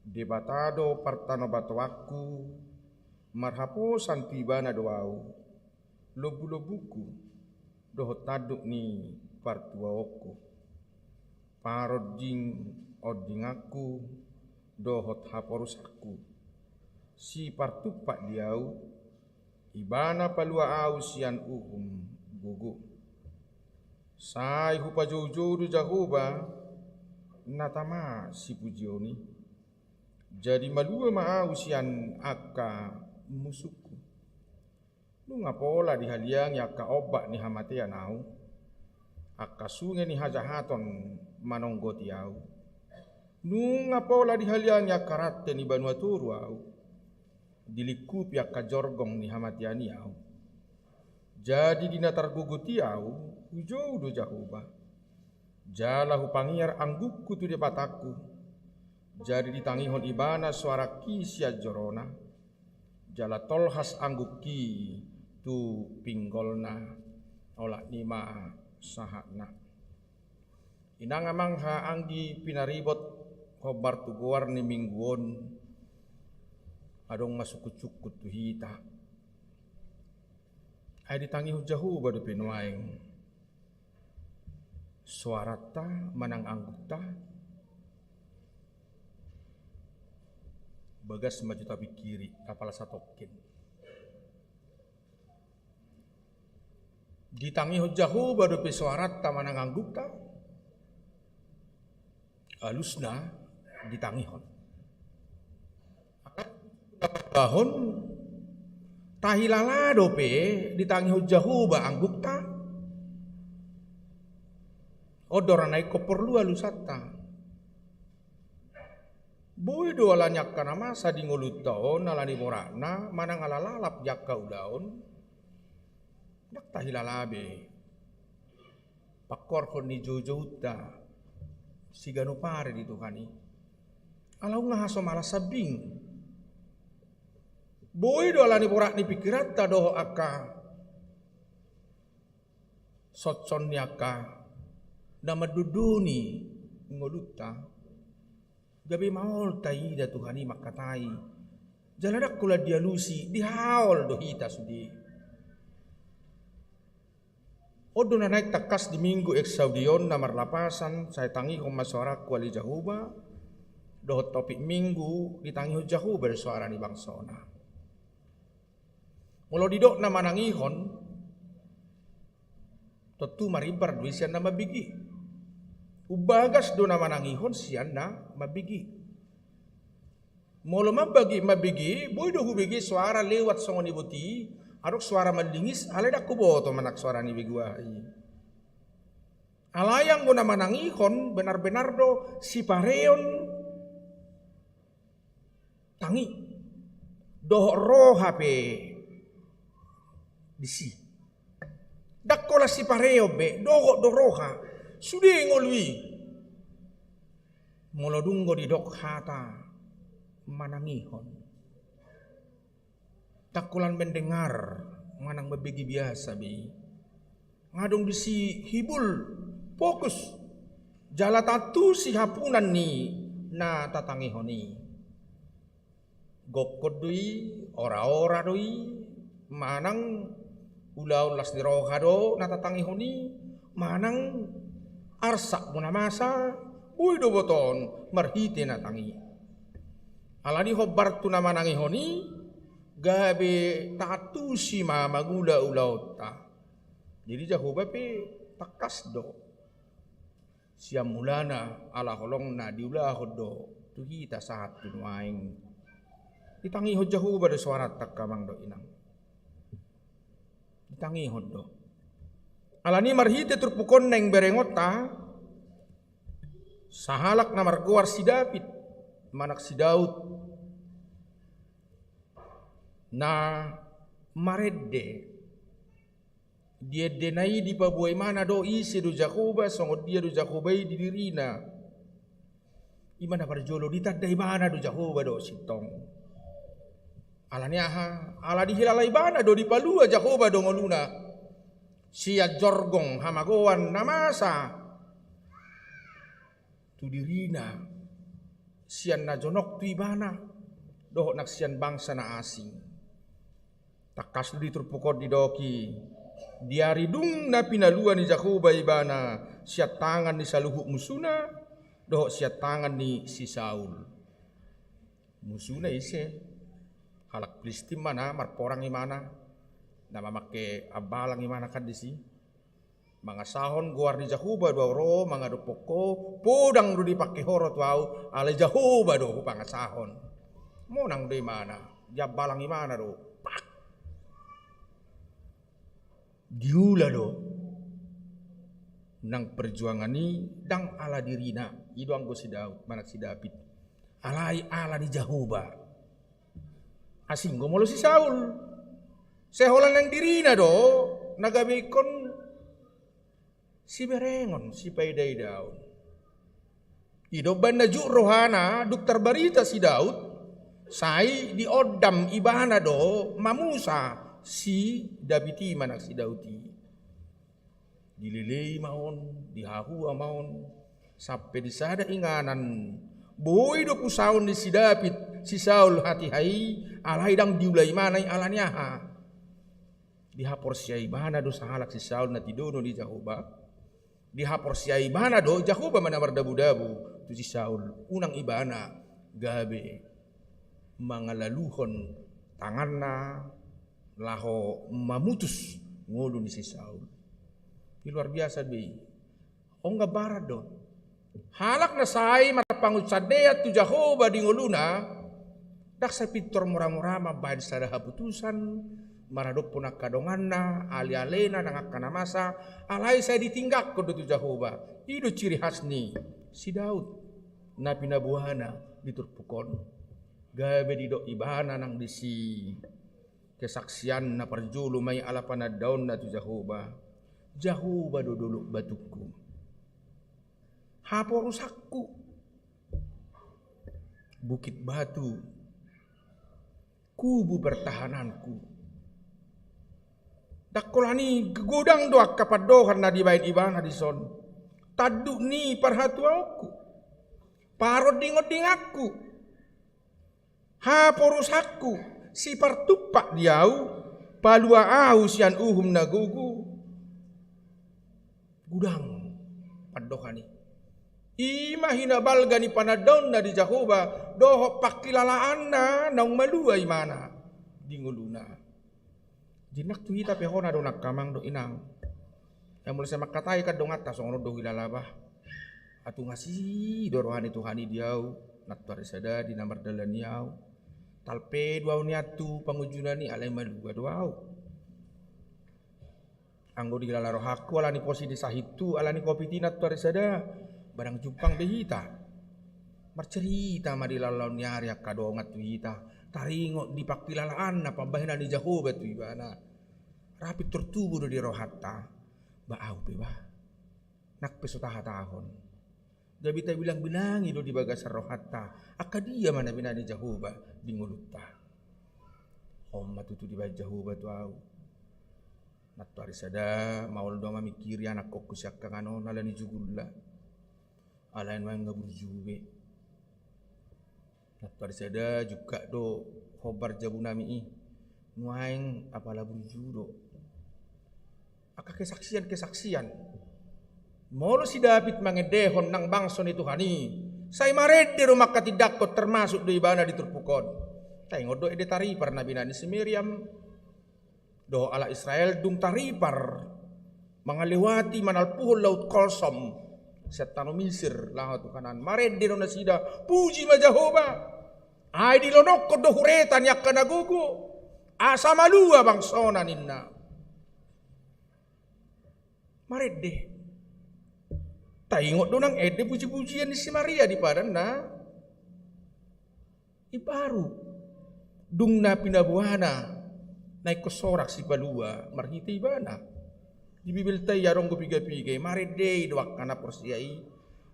Debata do partanobatoanku, marhaposan tu ibana do ahu, lombulombungku, dohot tanduk ni partuaonku, parondingondinganku, dohot haporusanku, sipartumpak di ahu, ibana palua ahu sian uhum gogo. Sai hupajoujou do Jahowa, na tama sipujion i. Jadi malua ma ahu sian angka musungku. Nunga pola dihaliangi angka ombak ni hamatean ahu, angka sunge ni hajahaton manonggoti ahu. Nunga pola dihaliangi angka rante ni banua toru ahu, dilingkupi angka jorgong ni hamatean i ahu. Jadi di na targogot i ahu, hujou do Jahowa. Jala hupangiar anggukku tu Debatangku. Jadi ditangihon ibana soarangki sian jorona. Jala tolhas anggukki tu pinggolna. Olat ni ma sahatna. Inang amang haha anggi pinaribot, hombar tu goar ni minggu on, adong ma sungkunsungkun tu hita. Ai ditangihon Jahowa dope nuaeng soaranta manang anggukta? Bagas ma jo tapingkiri, apala satongkin. Ditangihon Jahowa dope soaranta manang anggukta? Alusna ditangihon. Bahon tahilala dope ditangihon Jahowa anggukta? On do ra na ingkon porlu alusanta. Boi do ala ni angka na masa di ngolunta on, ala ni boratna, manang ala lalap di angka ulaon, ndang tahilala be pangkorhon ni joujounta siganup ari di Tuhan i. Ala nunga hasomala sambing. Boi do ala ni borat ni pingkiranta dohot angka sonson ni angka na mandondoni ngolunta. Gabe maol taida Tuhan i mangkatai. Jala ndang holan dialusi, dihaol do hita sude. On do na naeng tangkas di Minggu Exaudi on na marlapasan, sai tangihon ma soarangku ale Jahowa, dohot topik Minggu, ditangihon Jahowa do soara ni bangsona. Molo didok na manangihon, tontu marimbar do i sian na mambege. Umbagas do na manangihon sian na mambege. Molo mambagi, mambege, boi do hubege soara lewat songon i boti, adong soara manlingis, alai ndang huboto manang soara ni begu aha i. Alai anggo na manangihon, benar-benar do sipareon tangi dohot roha pe disi. Ndang holan sipareon be, dohot do roha. Sude ngolu i. Molo dung do didok hata manangihon, ndang holan mendengar manang mambege biasa be i. Nga adong disi hibul, fokus. Jala tantu sihapunan ni na tatangihon i. Gokkon do i, ora-ora do i, manang ulaon las ni roha do na tatangihon i, manang arsak do na masa, boi do botoon marhite na tangi. Alani hombar tu na manangihon i, gabe taantusi ma mangula ulaonta. Jadi Jahowa pe tangkas do sian mulana, ala holong na diulahon do tu hita sahat tu nuaeng. Ditangihon Jahowa do soaranta angka amang dohot inang. Ditangihon do. Alani marhite turpuk on naeng berengonta, sahalak na margoar si David, manang si Daud, na marende. Di endena i dipaboa ibana do ise do Jahowa, songon dia do Jahowa i di dirina. Ima na parjolo, ditanda ibana do Jahowa do sintong. Alani aha? Ala dihilala ibana do dipalua Jahowa do ngoluna sian jorgong hamagoan na masa tu dirina, sian na jonok tu ibana dohot nang sian bangsa na asing. Tangkas do di turpuk on didok i, di ari dung na pinalua ni Jahowa ibana sian tangan ni saluhut musuna dohot sian tangan ni si Saul. Musuna ise? Halak Pilistin ma na marporang ibana, na mamangke ambalang ibana kan disi. Mangasahon goar ni Jahowa do au ro mangadophon ho, podang do dipangke ho ro tu au, alai Jahowa do hupangasahon. Monang do ibana, diambalang ibana do. Pak! Diula do nang perjuangan i, ndang ala dirina, i do anggo si Daud, manang si David. Alai ala ni Jahowa. Asing do molo si Saul. Sai holan nang dirina do na gabe ingkon siberengon, sipaidaidaon. I do umbaen na jut rohana dung tarbarita si Daud, sai diondam ibana do mamusa si David i, manang si Daud i. Dilelei ma on, dihahua ma on, sampe di sada inganan boi do pusaon ni si David si Saul hatiha i, alai ndang diula ibana i. Alani aha? Dihaporseai ibana do sahalak si Saul na tidono ni Jahowa. Dihaporseai ibana do Jahowa ma na mardabudabu tu si Saul, unang ibana gabe mangalaluhon tanganna laho mamutus ngolu ni si Saul. I luar biasa do i. On gambaran do. Halak na sai marpangunsandean tu Jahowa di ngoluna, ndang sai pintor muramura mambaen sada haputusan maradophon angka donganna, alealena nang angka na masa, alai sai ditinggalhon do tu Jahowa. I do ciri khas ni si Daud na pinaboana di turpuk on. Gabe didok ibana nang disi, kesaksian na parjolo ma i ala panandaonna tu Jahowa. Jahowa do dolok batungku, haporusanku, bukit batu, kubu pertahananku. Ndang holan i, godang do angka pandohan na dibaen ibana dison. Tanduk ni parhatuaonku, parondingondinganku, haporusanku, sipartumpak di au, palua au sian uhum na gogo. Godang pandohan i. I ma hinabalga ni panandaonna di Jahowa dohot pangkilalaanna naung malua ibana di ngoluna. Jinnak tu hita pe hona do nangkamang dohot inang. Ia molo sai mangkatai kan donganta songon on do huhilala bah. Atung asi do roha ni Tuhan i di au, nantuari sada di na mardalani au. Talpe do au nian tu pangunjunan i alai malua do au. Anggo dihilala rohangku alani pos i di sahintu, alani covid i nantuari sada, ba ndang jumpang be hita. Marcerita ma di laon-laon ni ari angka dongan tu hita, taringot di pangkilalaanna pambahenan ni Jahowa tu ibana. Ra pintor tubu do di rohanta, ba au pe bah. Nang pe so tahatahon, gabe tabilangbilangi do di bagasan rohanta angka dia ma na binaen ni Jahowa di ngolunta. On ma tutu dibaen Jahowa tu au. Nantuari sada maol do au mamingkiri anakkonku siangkangan on alani jugulna. Alai nuaeng na burju be. Nang tu ari sada jungkat do hombar jabu nami i. Nuaeng apala burju do. Angka kesaksian-kesaksian. Molo si David mangendehon nang bangso ni Tuhan i, sai marende do mangkatindangkon, termasuk do ibana di turpuk on. Taingot do ende taripar na binahen ni si Miriam. Dohot halak Israel dung taripar mangalewati, manalpuhon laut kolsom sian tano Misir laho tu Kanaan. Marende do nasida, puji ma Jahowa. Ai dilonongkon do hureta ni angka na gogo, asa malua bangsona ninna. Marende. Taingot do nang ende puji-pujian ni si Maria di padan na imbaru. Dung na pinaboana, na ingkon sorak sipalua marhite ibana. Di Bibelta i adong do piga-piga i, marende i do angka na porsea i,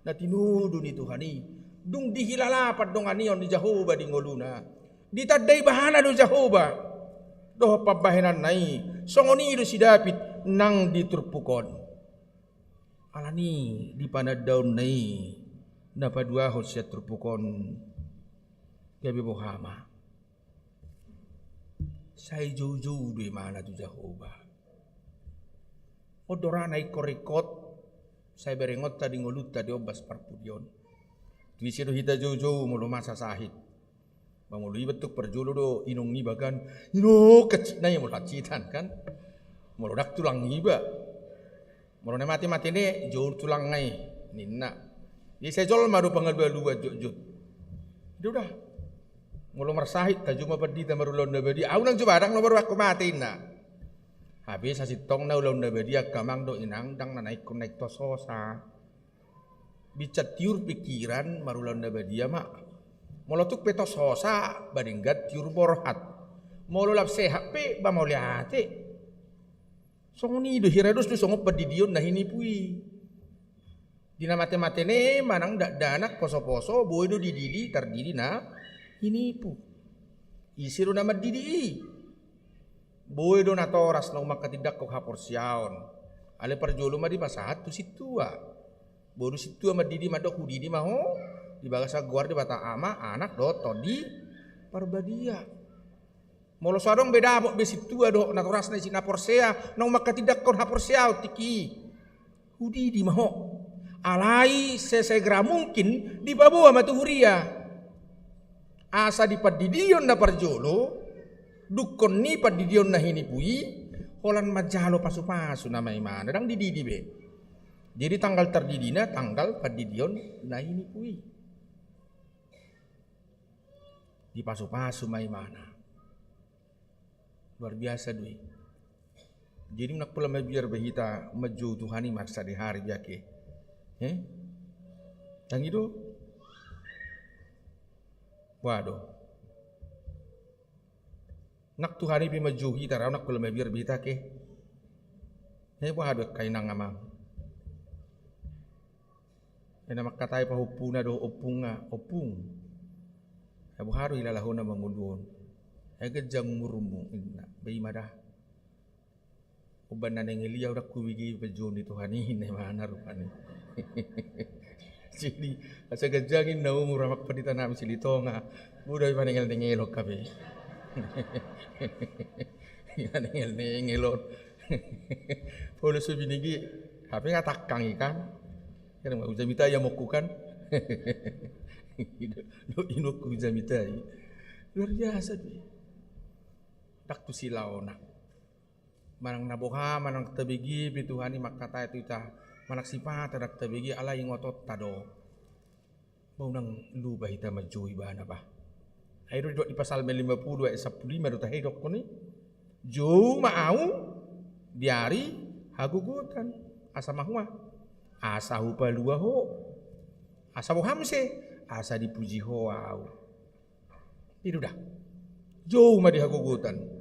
na tinodo ni Tuhan i. Dung dihilala pandonganion ni Jahowa di ngoluna, ditanda ibana do Jahowa dohot pambahenanna i. Songon i do si David nang di turpuk on. Alani i di panandaonna i na paduahon sian turpuk on, gabe boha ma? Sai joujou do imana tu Jahowa. On do ra na ingkon ringkot sai berengonta di ngolunta di ombas parpudi on. Tu ise do hita joujou molo masa sahit? Ba molo iba tuk parjolo do inong niba kan, inong, hansit na i molo hansitan kan. Molo ndang tulang niba. Molo na mate-mate ne, jou tulangna i ninna. Jadi sai jolma do pangalualuan jotjot. Ido da. Molo marsahit, tajou ma pandita marulaon na badia. Au nang jo ba ndang na baru anggo mate inna. Hape sasintongna ulaon na badia angka amang dohot inang ndang na ingkon naeng tos hosa. Binsan tiur pikiran marulaon na badia ma. Molo tuk pe tos hosa, ba denggan tiur borhat. Molo lam sehat pe ba mauliate. Songon i do, hira dos do songon pandidion na hinipu i. Di na mate-mate ne manang dakdanak poso-poso, boi do dididi tardidi na hinipu. Ise do na mandidi i? Boi do natoras naung mangkatindangkon haporseaon. Alai parjolo ma dipasahat tu sintua. Boi do sintua mandidi mandok hudidi ma ho di bagasan goar Debata Ama, Anak dohot Tondi Parbadia. Molo so adong be dapot be sintua dohot natorasna isi na porsea naung mangkatindangkon haporseaon tingki i, hudidi ma ho. Alai sesegera mungkin dipaboa ma tu huria. Asa di pandidion na parjolo, dungkon ni pandidion na hinipu i, holan manjalo pasu-pasu nama imana, ndang dididi be. Jadi tanggal tardidina tanggal pandidion na hinipu i. Dipasu-pasu ma imana. Luar biasa do i. Jadi nang pola mabiar be hita manjou Tuhan i marsadihari be ake. He? Ndang i do? Boha do? Nang Tuhan i pe manjou hita, rau nang pola mabiar be hita ake. He, boha do angka inang amang? Ai na mangkatai pahompuna dohot ompungna, ompung. Ai boha do hilalahona mangolu on? Ai ganjang umurmu inna, ba i ma da. Umbahen na nengel i au ndang hubege panjouon ni Tuhan i inna imana rupani. Jadi asa ganjang inna umur amang pandita nami Silitonga. Molo i manengel-nengelon hape. Manengel-nengelon. Molo so binege hape nga tangkang i kan. Kan ma hujamita i amongku kan. Dohot inongku hujamita i. Luar biasa do i. Ndang tu silaona. Manang na boha, manang tabege pe Tuhan i mangkatai tu hita, manang sipata ndang tabege alai ingotonta do. Ba unang lupa hita manjou ibana bah. Ai do didok di Psalmen lima puluh ayat sampulu lima do tahe didokkon i. Jou ma au di ari hagogotan. Asa mahua? Asa hupalua ho. Asa boha muse? Asa dipuji ho au. I do da. Jou ma di hagogotan.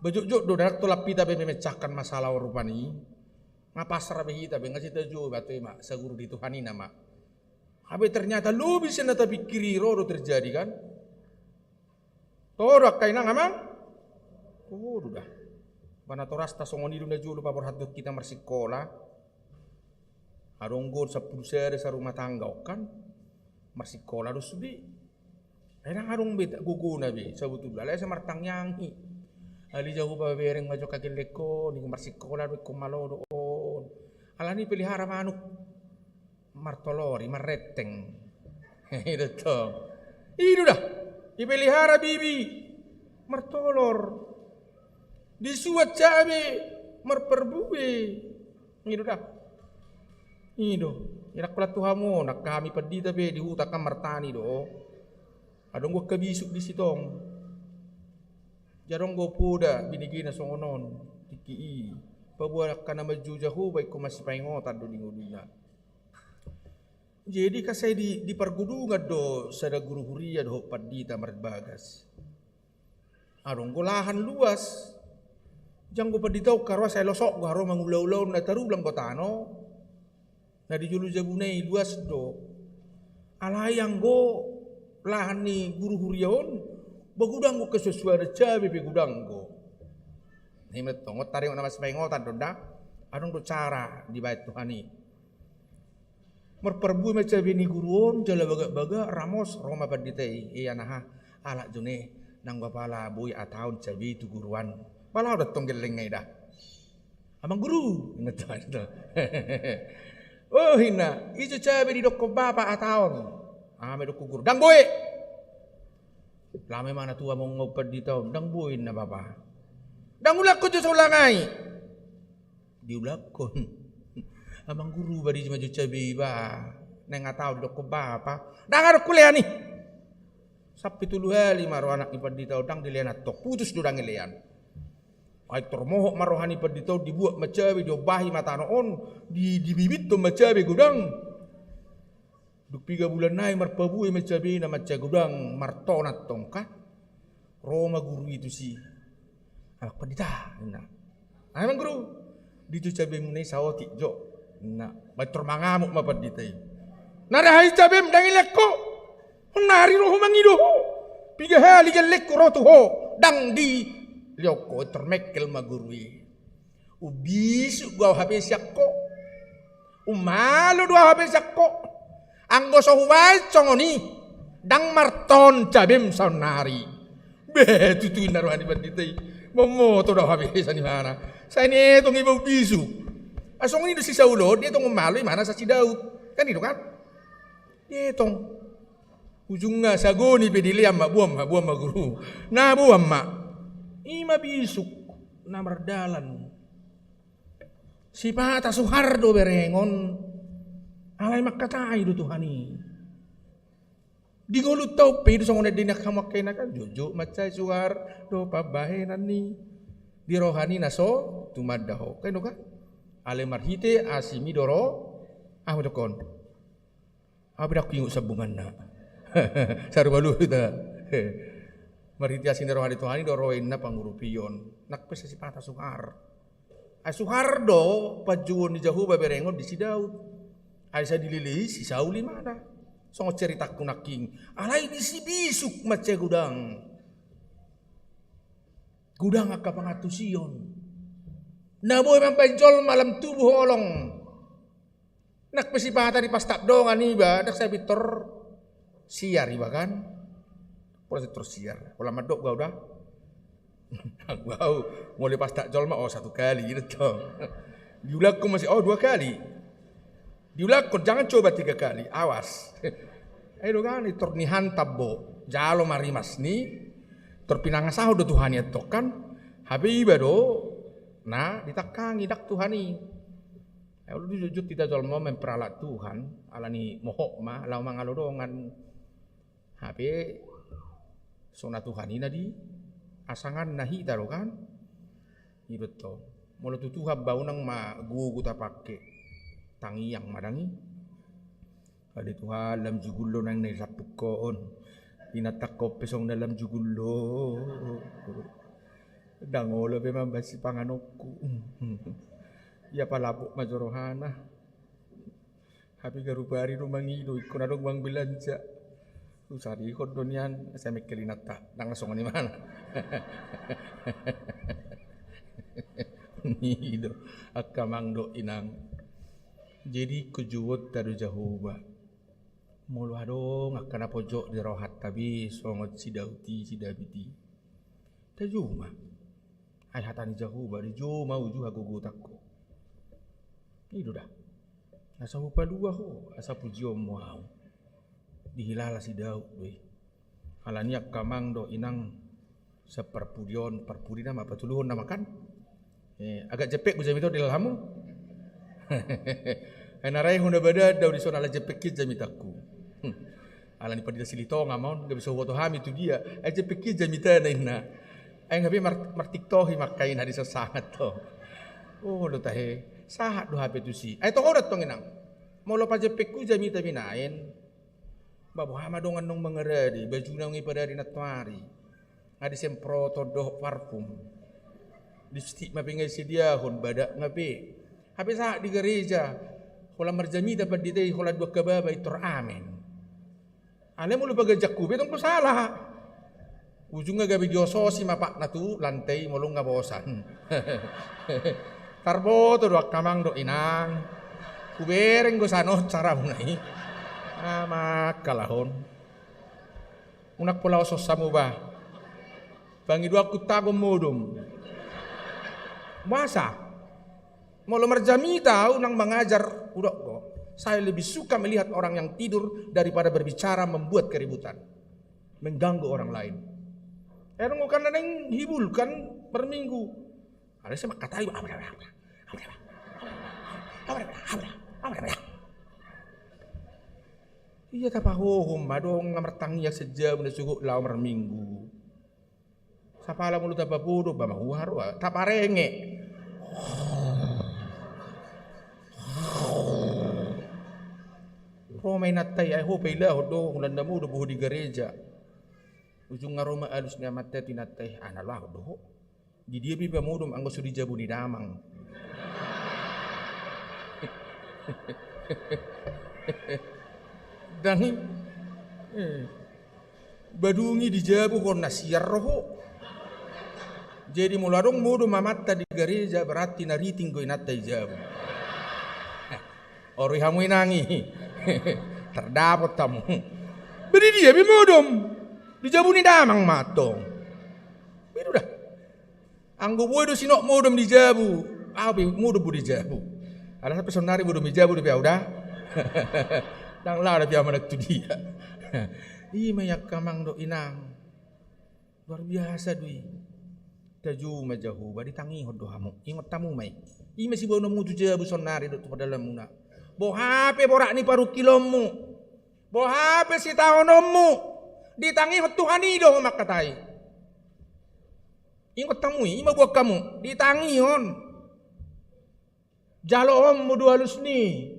Ba jotjot do, ndang tolap hita be memecahkan masalah on rupani. Nga pasrah be hita be, nga sitajou ba tu i ma saguru di Tuhan i nama. Hape ternyata lobi sian na tapikiri, ro do terjadi kan. Toho do angka inang amang. Toho do da. Ba natorasta songon i do najolo paborhathon hita marsikola. Adong do sampulu sada sarumah tangga on kan, marsikola do sude. Ai ndang adong be gogona be sabotulna, alai asa martangiang i. Alai Jahowa bereng ma jo angka gellengkon, i marsikola do ingkon malo do on. Alani pelihara manuk. Martolor i, marrenteng. I do tong. I do da. Dipelihara bibi. Martolor. Disuan cabe. Marparbue. I do da. I do. Inang holan tu hamu on, angka hami pandita pe di huta kan martani do. Adong do angka bisuk disi tong. Jadi adong do poda binegena songon on. Tingki i. Paboa angka na manjou Jahowa ingkon masipaingotan do di ngoluna. Jadi kan sai di, di pargudungan do sada guru huria dohot pandita marbagas. Adong do lahan luas. Janggo pandita on haroa sai losok do haroa mangula-ula on, na tarulang do tano. Na di jolo jabuna i luas do. Alai anggo lahan ni guru huria on, ba godang do angka suansuanan cabe pe godang do. Ima tong, on taringot na masipaingotan do nda. Adong do cara dibaen Tuhan i. Marparbue ma cabe ni guru on, jala bagak-bagak, ramos, ro ma pandita i, ia na ha, alak jo ne, nang bapala boi ataon cabe i tu guru an. Pala au da tong gellengna i da. Amang guru, inna tong. Oh, inna, i jo cabe didokkon bapa ataon. Aha ma didokkon guru? Ndang boi. Lame ma na tua mongop pandita on, ndang boi inna bapa. Ndang ulakkon jo songon i. Diulakkon. Amang guru, ba disi ma jo cabe i ba. Naeng ataon didokkon bapa. Ndang adong hulean i. Sampe tolu hali ma ro anak ni pandita on, ndang dilean antong, putus do ndang dilean. Ai tor mohop ma roha ni pandita on, dibuat ma cabe, diombahi ma tano on, di, dibibithon ma cabe godang. Dung piga bulan nai marparbue ma cabe i na mansai godang, martonan tong kan. Ro ma guru i tusi. Amang pandita, inna. Aha amang guru? Di jo cabemuna i, saotik jo, inna. Baen tor mangamuk ma pandita i. Na da hami cabem ndang dilean ho. Sonari ro ho mangido ho. Piga hali gellengku ro tu ho, ndang dilean ho, tor mengkel ma guru i. Umbisuk do au hape sian ho. Ummalo do au hape sian ho. Anggo so hubaen songon i, ndang marton cabem saonari. Be, tutu inna roha ni pandita i. Mamboto do au hape sian imana. Sai dietong iba umbisuk. Ai songon i do si Saul on, dietong ummalo imana sian si Daud. Kan i do kan? Dietong. Ujungna sagoni pe dilean ma, boan ma, boan ma guru. Na boan ma. Ima bisuk na mardalan. Sipata suhar do berengon. Alai mangkatai do Tuhan i. Di ngolunta on pe i do songon na didok hamu angka ina kan, jotjot mansai suhar do pambahenan i. Di roha ni na so tumanda ho. Kan i do kan? Alai marhite asimi do ro. Aha ma didokkon? Au pe ndang huingot sambunganna. Sarupa luhut hita. Marhite asi ni roha ni Tuhan i do ro inna pangurupion. Nang pe sipata suhar. Ai suhar do panjouon ni Jahowa berengon di si Daud. Ai sai dilelei si Saul imana. Songon ceritangku nangkin. Alai disi bisuk mansai godang. Godang angka pangantusion. Na boi mambaen jolma lam tubu holong. Nang pe sipata dipastap dongan iba, ndang sai pintor siar iba kan. Pola sai pintor siar. Pola mandok gau da. Gau, molo dipastap jolma, oh, satu kali, gitu tong. Diulakkon masih, oh, dua kali. Diulakkon, jangan coba tiga kali, awas. Ai do kan, tor nihantam bo. Jalo ma rimas ni, tor pinangasahon do Tuhan i antong kan. Hape iba do na ditangkangi, ndang Tuhan i. Ai olo dijotjot hita jolma on memperalat Tuhan, alani mohop ma, laho mangalo dongan. Hape, songon na Tuhan i na diasanganna hita do kan? I do tong. Molo tu Tuhan ba unang ma gogo tapangke. Tangiang ma dang i. Ale Tuhan, lam jugul do naeng na disampung ho on. Inantang ho pe songon na lam jugul do. Ndang olo pe mambaen sipanganonku. Ia palapuk ma jo rohana. Hape garup ari do mangido, ingkon adong uang belanja. Husarihon do nian, sai mengkel inanta. Ndang songon i ma na. I do, angka amang dohot inang. Jadi ingkon jouonta do Jahowa. Molo adong angka na pojok di rohanta be songon si Daud i, si David i, tajou ma. Ai hata ni Jahowa do, dijou ma uju hagogotanku. I do da. Asa hupalua ho asa pujionmu ahu. Dihilala si Daud do i. Alani i angka amang dohot inang, sian parpudi on, parpudi nama, patoluhon nama kan. Eh, agak jempek hu jamita on, dihilala hamu. Ai na rae hu na badan do ahu dison ala jempek hian jamitangku. Alani pandita Silitonga ma on, gabe so huboto hami tu dia. Ai jempek hian jamitana inna. Ai gabe mar-, martiktohi ma angka ina dison sahat do. Oh, do tahe. Sahat do hape tusi. Ai toho do tong inang. Molo pajempek hu jamita binaen. Ba boha ma dongan naung mangarade, bajuna nunga diparade nantoari. Nga disemproton dohot parfum. Lipstik ma pe nga disediahon, badak nga pe. Hape sahat di gareja. Holan marjamita pandita i, holan dua angka baba intor amen. Alai molo paganjangku be tong do sala. Ujungna gabe diososi ma patna tu lantai molo nga bosan. Tarboto do angka amang dohot inang. Hubereng do sanon saramuna i. Amang kalahon. Unang pola osos hamu ba. Pangidoanku tagon modom. Masa? Molo marjamita ahu nang mangajar, hudok do, saya lebih suka melihat orang yang tidur daripada berbicara membuat keributan, mengganggu orang lain. Adong do kan na naeng hibul kan marminggu. Alai sai mangkatai. Ia tapahohom ma adong na martangiang sian jabu na sogot laho marminggu. Sapala molo tapapodo, ba mahuhar, ba taparenge. Ro ma inanta i, ai ho pailahon do, holan na modom ho di gareja. Ujungna ro ma alus ni amanta i tu inanta i, ah na laho do ho. Di dia pe iba modom anggo so di jabu ni damang. Dang i. Eh. Ba dung i di jabu hon na siar ro ho. Jadi molo adong modom amanta di gareja, berarti na riting do inanta i jabu. Ori hamu inang i. Tardapot hamu. Ba di dia be modom? Di jabu ni damang ma tong. Bedu da. Anggo boi do sinok modom di jabu, ahu pe modom do di jabu. Alai sampe saonari modom di jabu dope ahu da. Dang laho dope ahu manang tu dia. I ma i angka amang dohot inang. Luar biasa do i. Tajou ma Jahowa, ditangihon do hamu. Ingot hamu ma i. I ma siboanonmu tu jabu saonari dohot tu pardalaanmuna. Boha pe borat ni parungkilonmu, boha pe sitaononmu, ditangihon Tuhan i do ho mangkatai. Ingot hamu i, i ma boan hamu, ditangihon. Jaloonmu do alus ni i.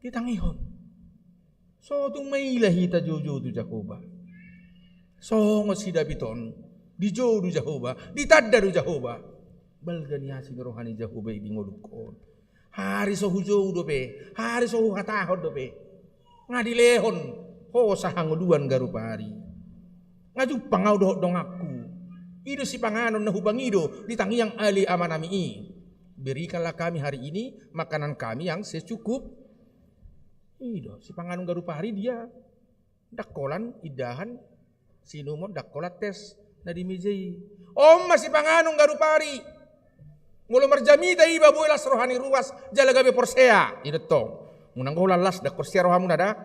Ditangihon. So tung maila hita joujou tu Jahowa. Songon si David on, dijou do Jahowa, ditanda do Jahowa. Balga ni asi ni roha ni Jahowa i di ngolungkon. Hali so hujou dope, hali so huhatahon dope, nga dilehon hosa hangoluan garup ari. Nga jumpang ahu dohot donganku. I do sipanganon na hupangido di tangiang ale amanami i. Berikanlah kami hari ini makanan kami yang secukup. I do sipanganon garup ari dia. Ndang holan indahan, sinumon, ndang holan tes na di meja i. On ma sipanganon garup ari. Molo marjamita iba boi las roha ni ruas jala gabe porsea, i do tong. Unang holan las ndang porsea rohamuna da.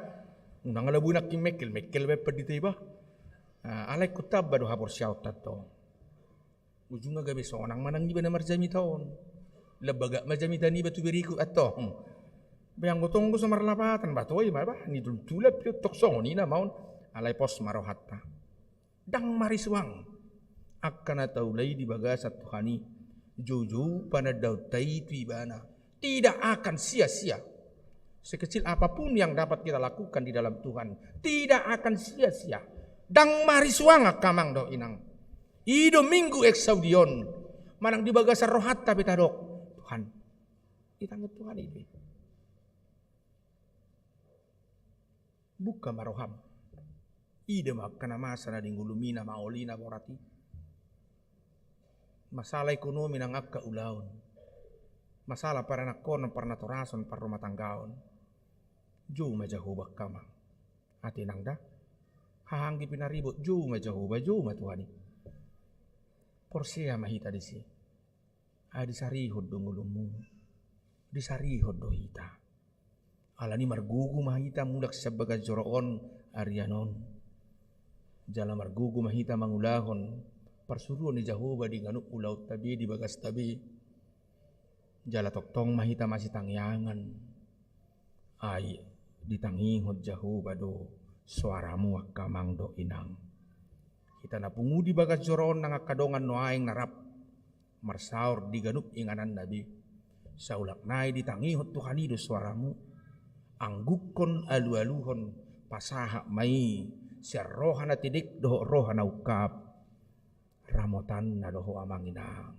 Unang ala boi nangkin mengkel, mengkel baen pandita iba. Ah, alai ingkon tamba do haporseaonta tong. Ujungna gabe sonang ma nang iba na marjamita on. Lam bagak ma jamita niba tu berikut antong. Be anggo tong do so marlapatan, ba toe ma bah, nitultulan pe tong songon i nama on. Alai pos ma rohanta. Ndang marisuang angka na taula i di bagasan Tuhan i. Joujou panandaonta i tu ibana. Tidak akan sia-sia. Sekecil apapun yang dapat kita lakukan di dalam Tuhan, tidak akan sia-sia. Ndang marisuang angka amang dohot inang. I do Minggu Exaudi on, manang di bagasan rohanta pe tadok, Tuhan, ditangihon Tuhan i be. Buka ma roham. Ida ma angka na masa na di ngolumi na maol i na borat i. Masalah ekonomi nang angka ulaon. masalah paranakhonon, parnatorason, parrumatanggaon. Jou ma Jahowa angka amang. Ate nang da. Haha anggi pinaribot, jou ma Jahowa, jou ma Tuhan i. Porsea ma hita disi. Ai disarihon do ngolunmu. Disarihon do hita. Alani margogo ma hita mulak sian bagas joro on arian on. Jala margogo ma hita mangulahon parsuruon ni Jahowa di ganup ulaonta be, di bagasta be. Jala tongtong ma hita masitangiangan. Ai ditangihon Jahowa do soaramu angka amang dohot inang. Hita na pungu di bagas joro on nang angka dongan nuaeng na rap marsaor di ganup ingananna be. Saulak nai ditangihon Tuhan i do soaramu. Anggukkon, alualuhon, pasahat ma i sian roha na tedek dohot roha na ungkap. Ramotanna do ho amang inang.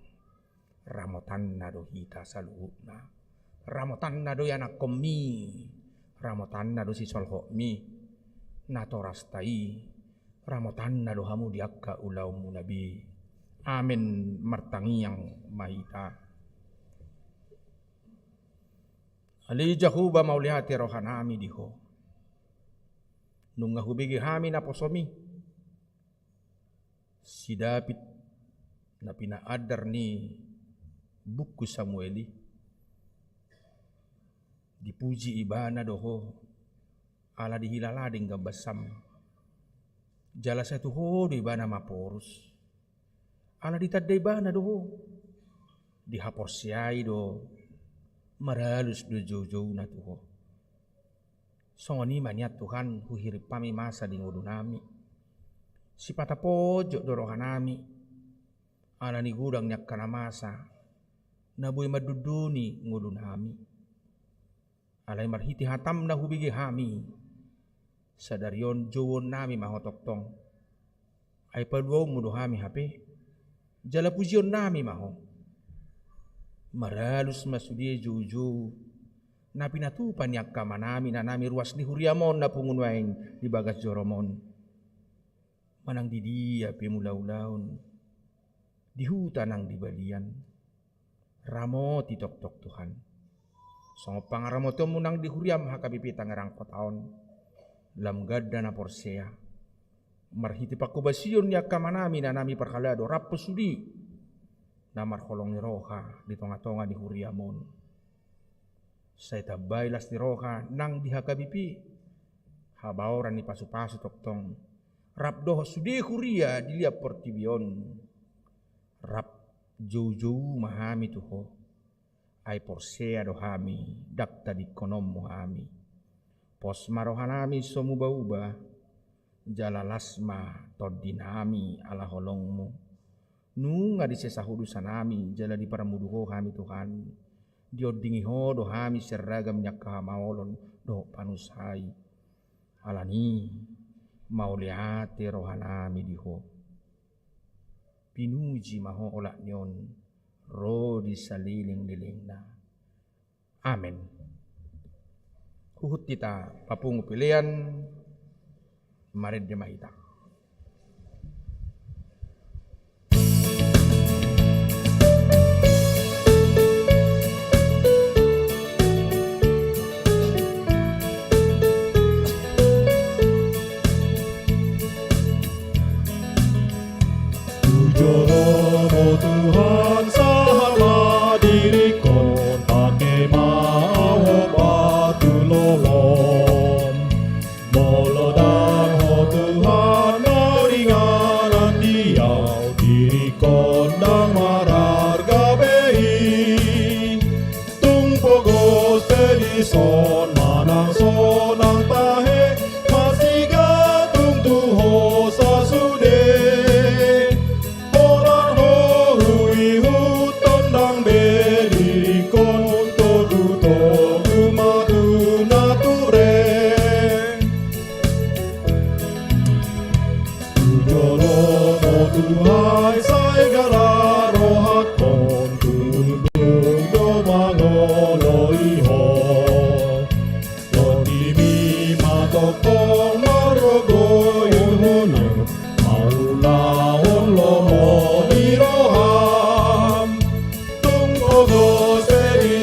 Ramotanna do hita saluhutna. Ramotanna do ianakhonmi. Ramotanna do sisolhotmi. Natorasta i. Ramotanna do hamu di angka ulaonmuna be. Amen. Martangiang ma hita. Ale Jahowa, mauliate rohanami di ho. Nunga hubege hami naposomi si David na pinaandar ni buku Samuel i. Dipuji ibana do ho ala dihilala denggan basam. Jala sai tu ho do ibana maporus. Ala ditanda ibana do ho. Dihaporseai do, maralus do joujouna tu ho. Songon i ma nian Tuhan, huhirim hami masa di ngolunami. Sipata pojok do rohanami. Alani godang ni angka na masa na boi mandondoni ngolunami. Alai marhite hatam na hubege hami sadari on, jouonnami ma ho tongtong. Ai paluaonmu do hami hape, jala pujionnami ma ho. Maralus ma sude joujou na pinatupa ni angka amanami inanami ruas ni huriam on na pungu nuaeng di bagas jorom on. Manang di dia pe mulaulaon, di huta nang di balian, ramoti tongtong Tuhan. Songon pangaramotionmu nang di huriam H K B P Tangerang Kota on, lam ganda na porsea. Marhite panghobasion ni angka amanami inanami parhalado rap sude na marholong ni roha di tongatonga ni huriam on. Sai tambai las ni roha nang di H K B P, habaoran ni pasupasu tongtong, rap dohot sude huria di liat portibi on. Rap joujou ma hami tu ho. Ai porsea do hami, ndang tadingkononmu hami. Pos ma rohanami so mubauba, jala las ma tondinami ala holongmu. Nunga disesa ho dosanami jala diparmudu ho hami Tuhan. Diondingi ho do hami sian ragam ni angka hamaolon dohot panusahai. Alani mauliate rohanami di ho. Pinuji ma ho olat ni on ro di salelenglelengna. Amen. Huhut hita papungu pelean, marende ma hita. Tu jolomu Tuhan sahat ma diringkon, pangke ma au hombar tu lolom. Molo ndang ho Tuhan maringanan di au, diringkon ndang mararga be i. Tung pogos pe dison manang sonang tahe, masigantung tu ho sasude. Holan ho huihuthon ndang be diringkon, togutogu ma tu nature. Tu jolomu Tuhan sai garar rohangkon, tunduk do mangoloi ho. Tondimi ma tongtong margogoyonhon, maulahon lomo ni roham. Tung pogos pe di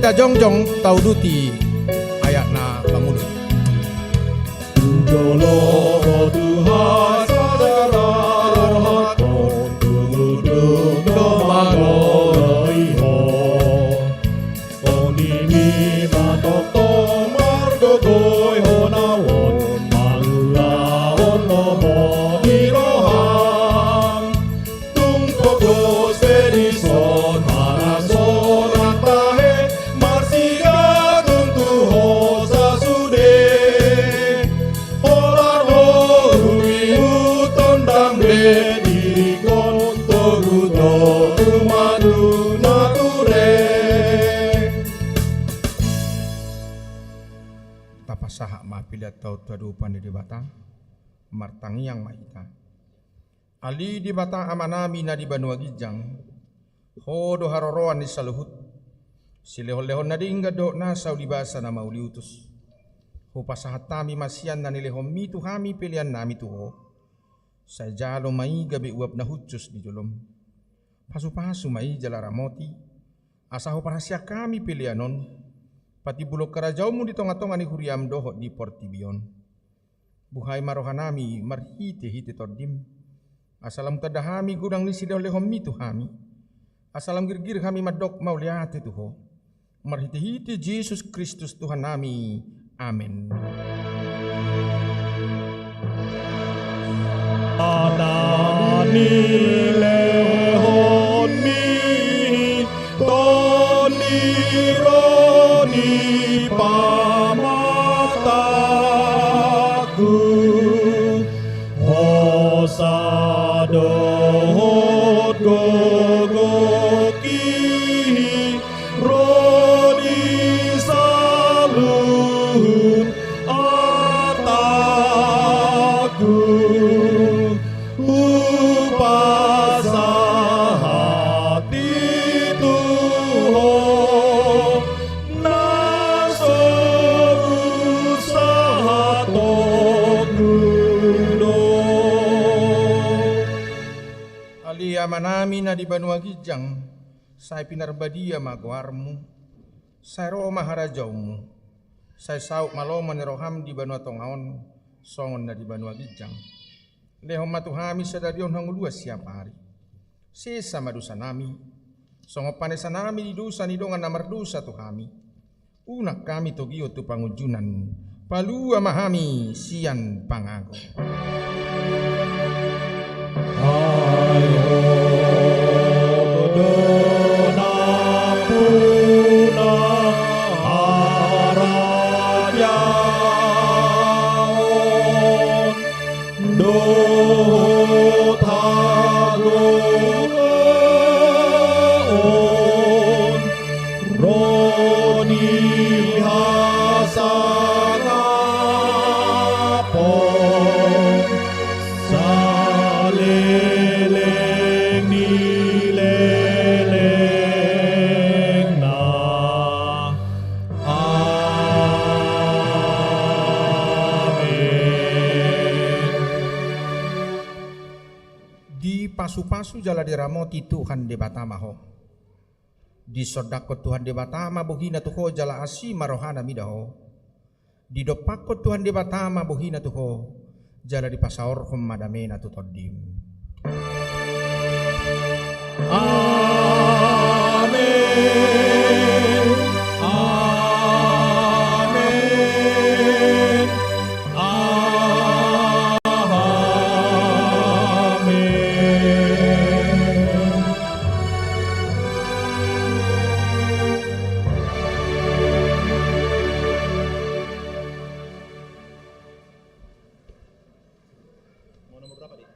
Tajongjong tauduti ayat na mangudut. Tu jolo ho Tuhan, sada rohangku dung do mangoloi ho. Tondim i ma tongtong margogoihon ahu on, mangulahon lomo ni roham. Tung pogos pe dison marasonang tahe, marsigantung tu ho sasude. Holan ho huihuthon dambe diringkon, togutogu ma tu na ture. Tapasahat ma pelean ta on tu adopan ni Debata. Martangiang ma hita. Ale Debata Amanami na di banua ginjang, Ho do haroroan ni saluhut. Silehonlehon na denggan dohot nasa uli basa na mauliutus, hupasahat hami ma sian na nilehonMi tu hami peleannami tu Ho. Sai jalo ma i gabe uap na hushus di jolom. Pasupasu ma i jala ramoti, asa huparhaseang hami pelean on patimbulhon harajaonMu di tongatonga ni huriaM dohot di portibi on. Buhai ma rohanami marhitehite TondiM, asa lam tanda hami godang ni silehonlehonMi tu hami, asa lam girgir hami mandok mauliate tu Ho. Marhitehite Jesus Kristus Tuhannami. Amen. Hata ni lehonMi, Tondi ro ni pamatangku, hosa dohot gogongki, ro di saluhut atangku. Hupasahat i tu Ho, na so husahatonku do. Ale Amanami na di banua ginjang, sai pinarbadia ma goarMu, sai ro ma harajaonMu, sai saut ma lomo ni rohaM di banua tonga on, songon na di banua ginjang. Lehon ma tu hami sadari on hangoluan siapari. Sesa ma dosanami, songon panesanami di dosa ni dongan na mardosa tu hami. Unang hami togihon tu pangunjunan, palua ma hami sian pangago. Ai Ho do nampuna harajaon dohot hagogoon, ro ni hasangapon saleleng ni lelengna. Amen. Dipasupasu jala diramoti Tuhan Debata ma ho. Disondangkon Tuhan Debata ma bohiNa tu ho jala asi ma rohaNa mida ho. Didompakkon Tuhan Debata ma bohiNa tu ho, jala dipasaorhon ma dameNa tu tondim. Amen. Amen. Amen. Mau nomor berapa, Dik?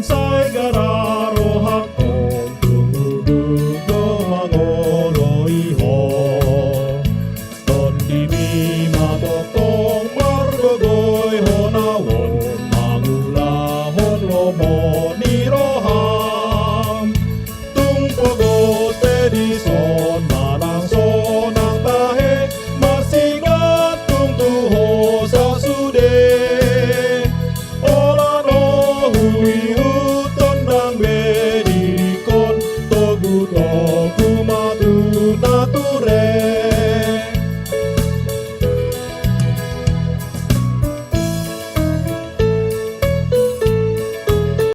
Sai gara rohangkon tung udut do mangoloi ho. Tondimi ma tongtong margogoihon ahu on mangulahon lomo ni roham. Tung pogot pe dison manang sonang tahe, marsigantung tu ho sasude. Holan ho huihuthon ndang be diringkon togu to.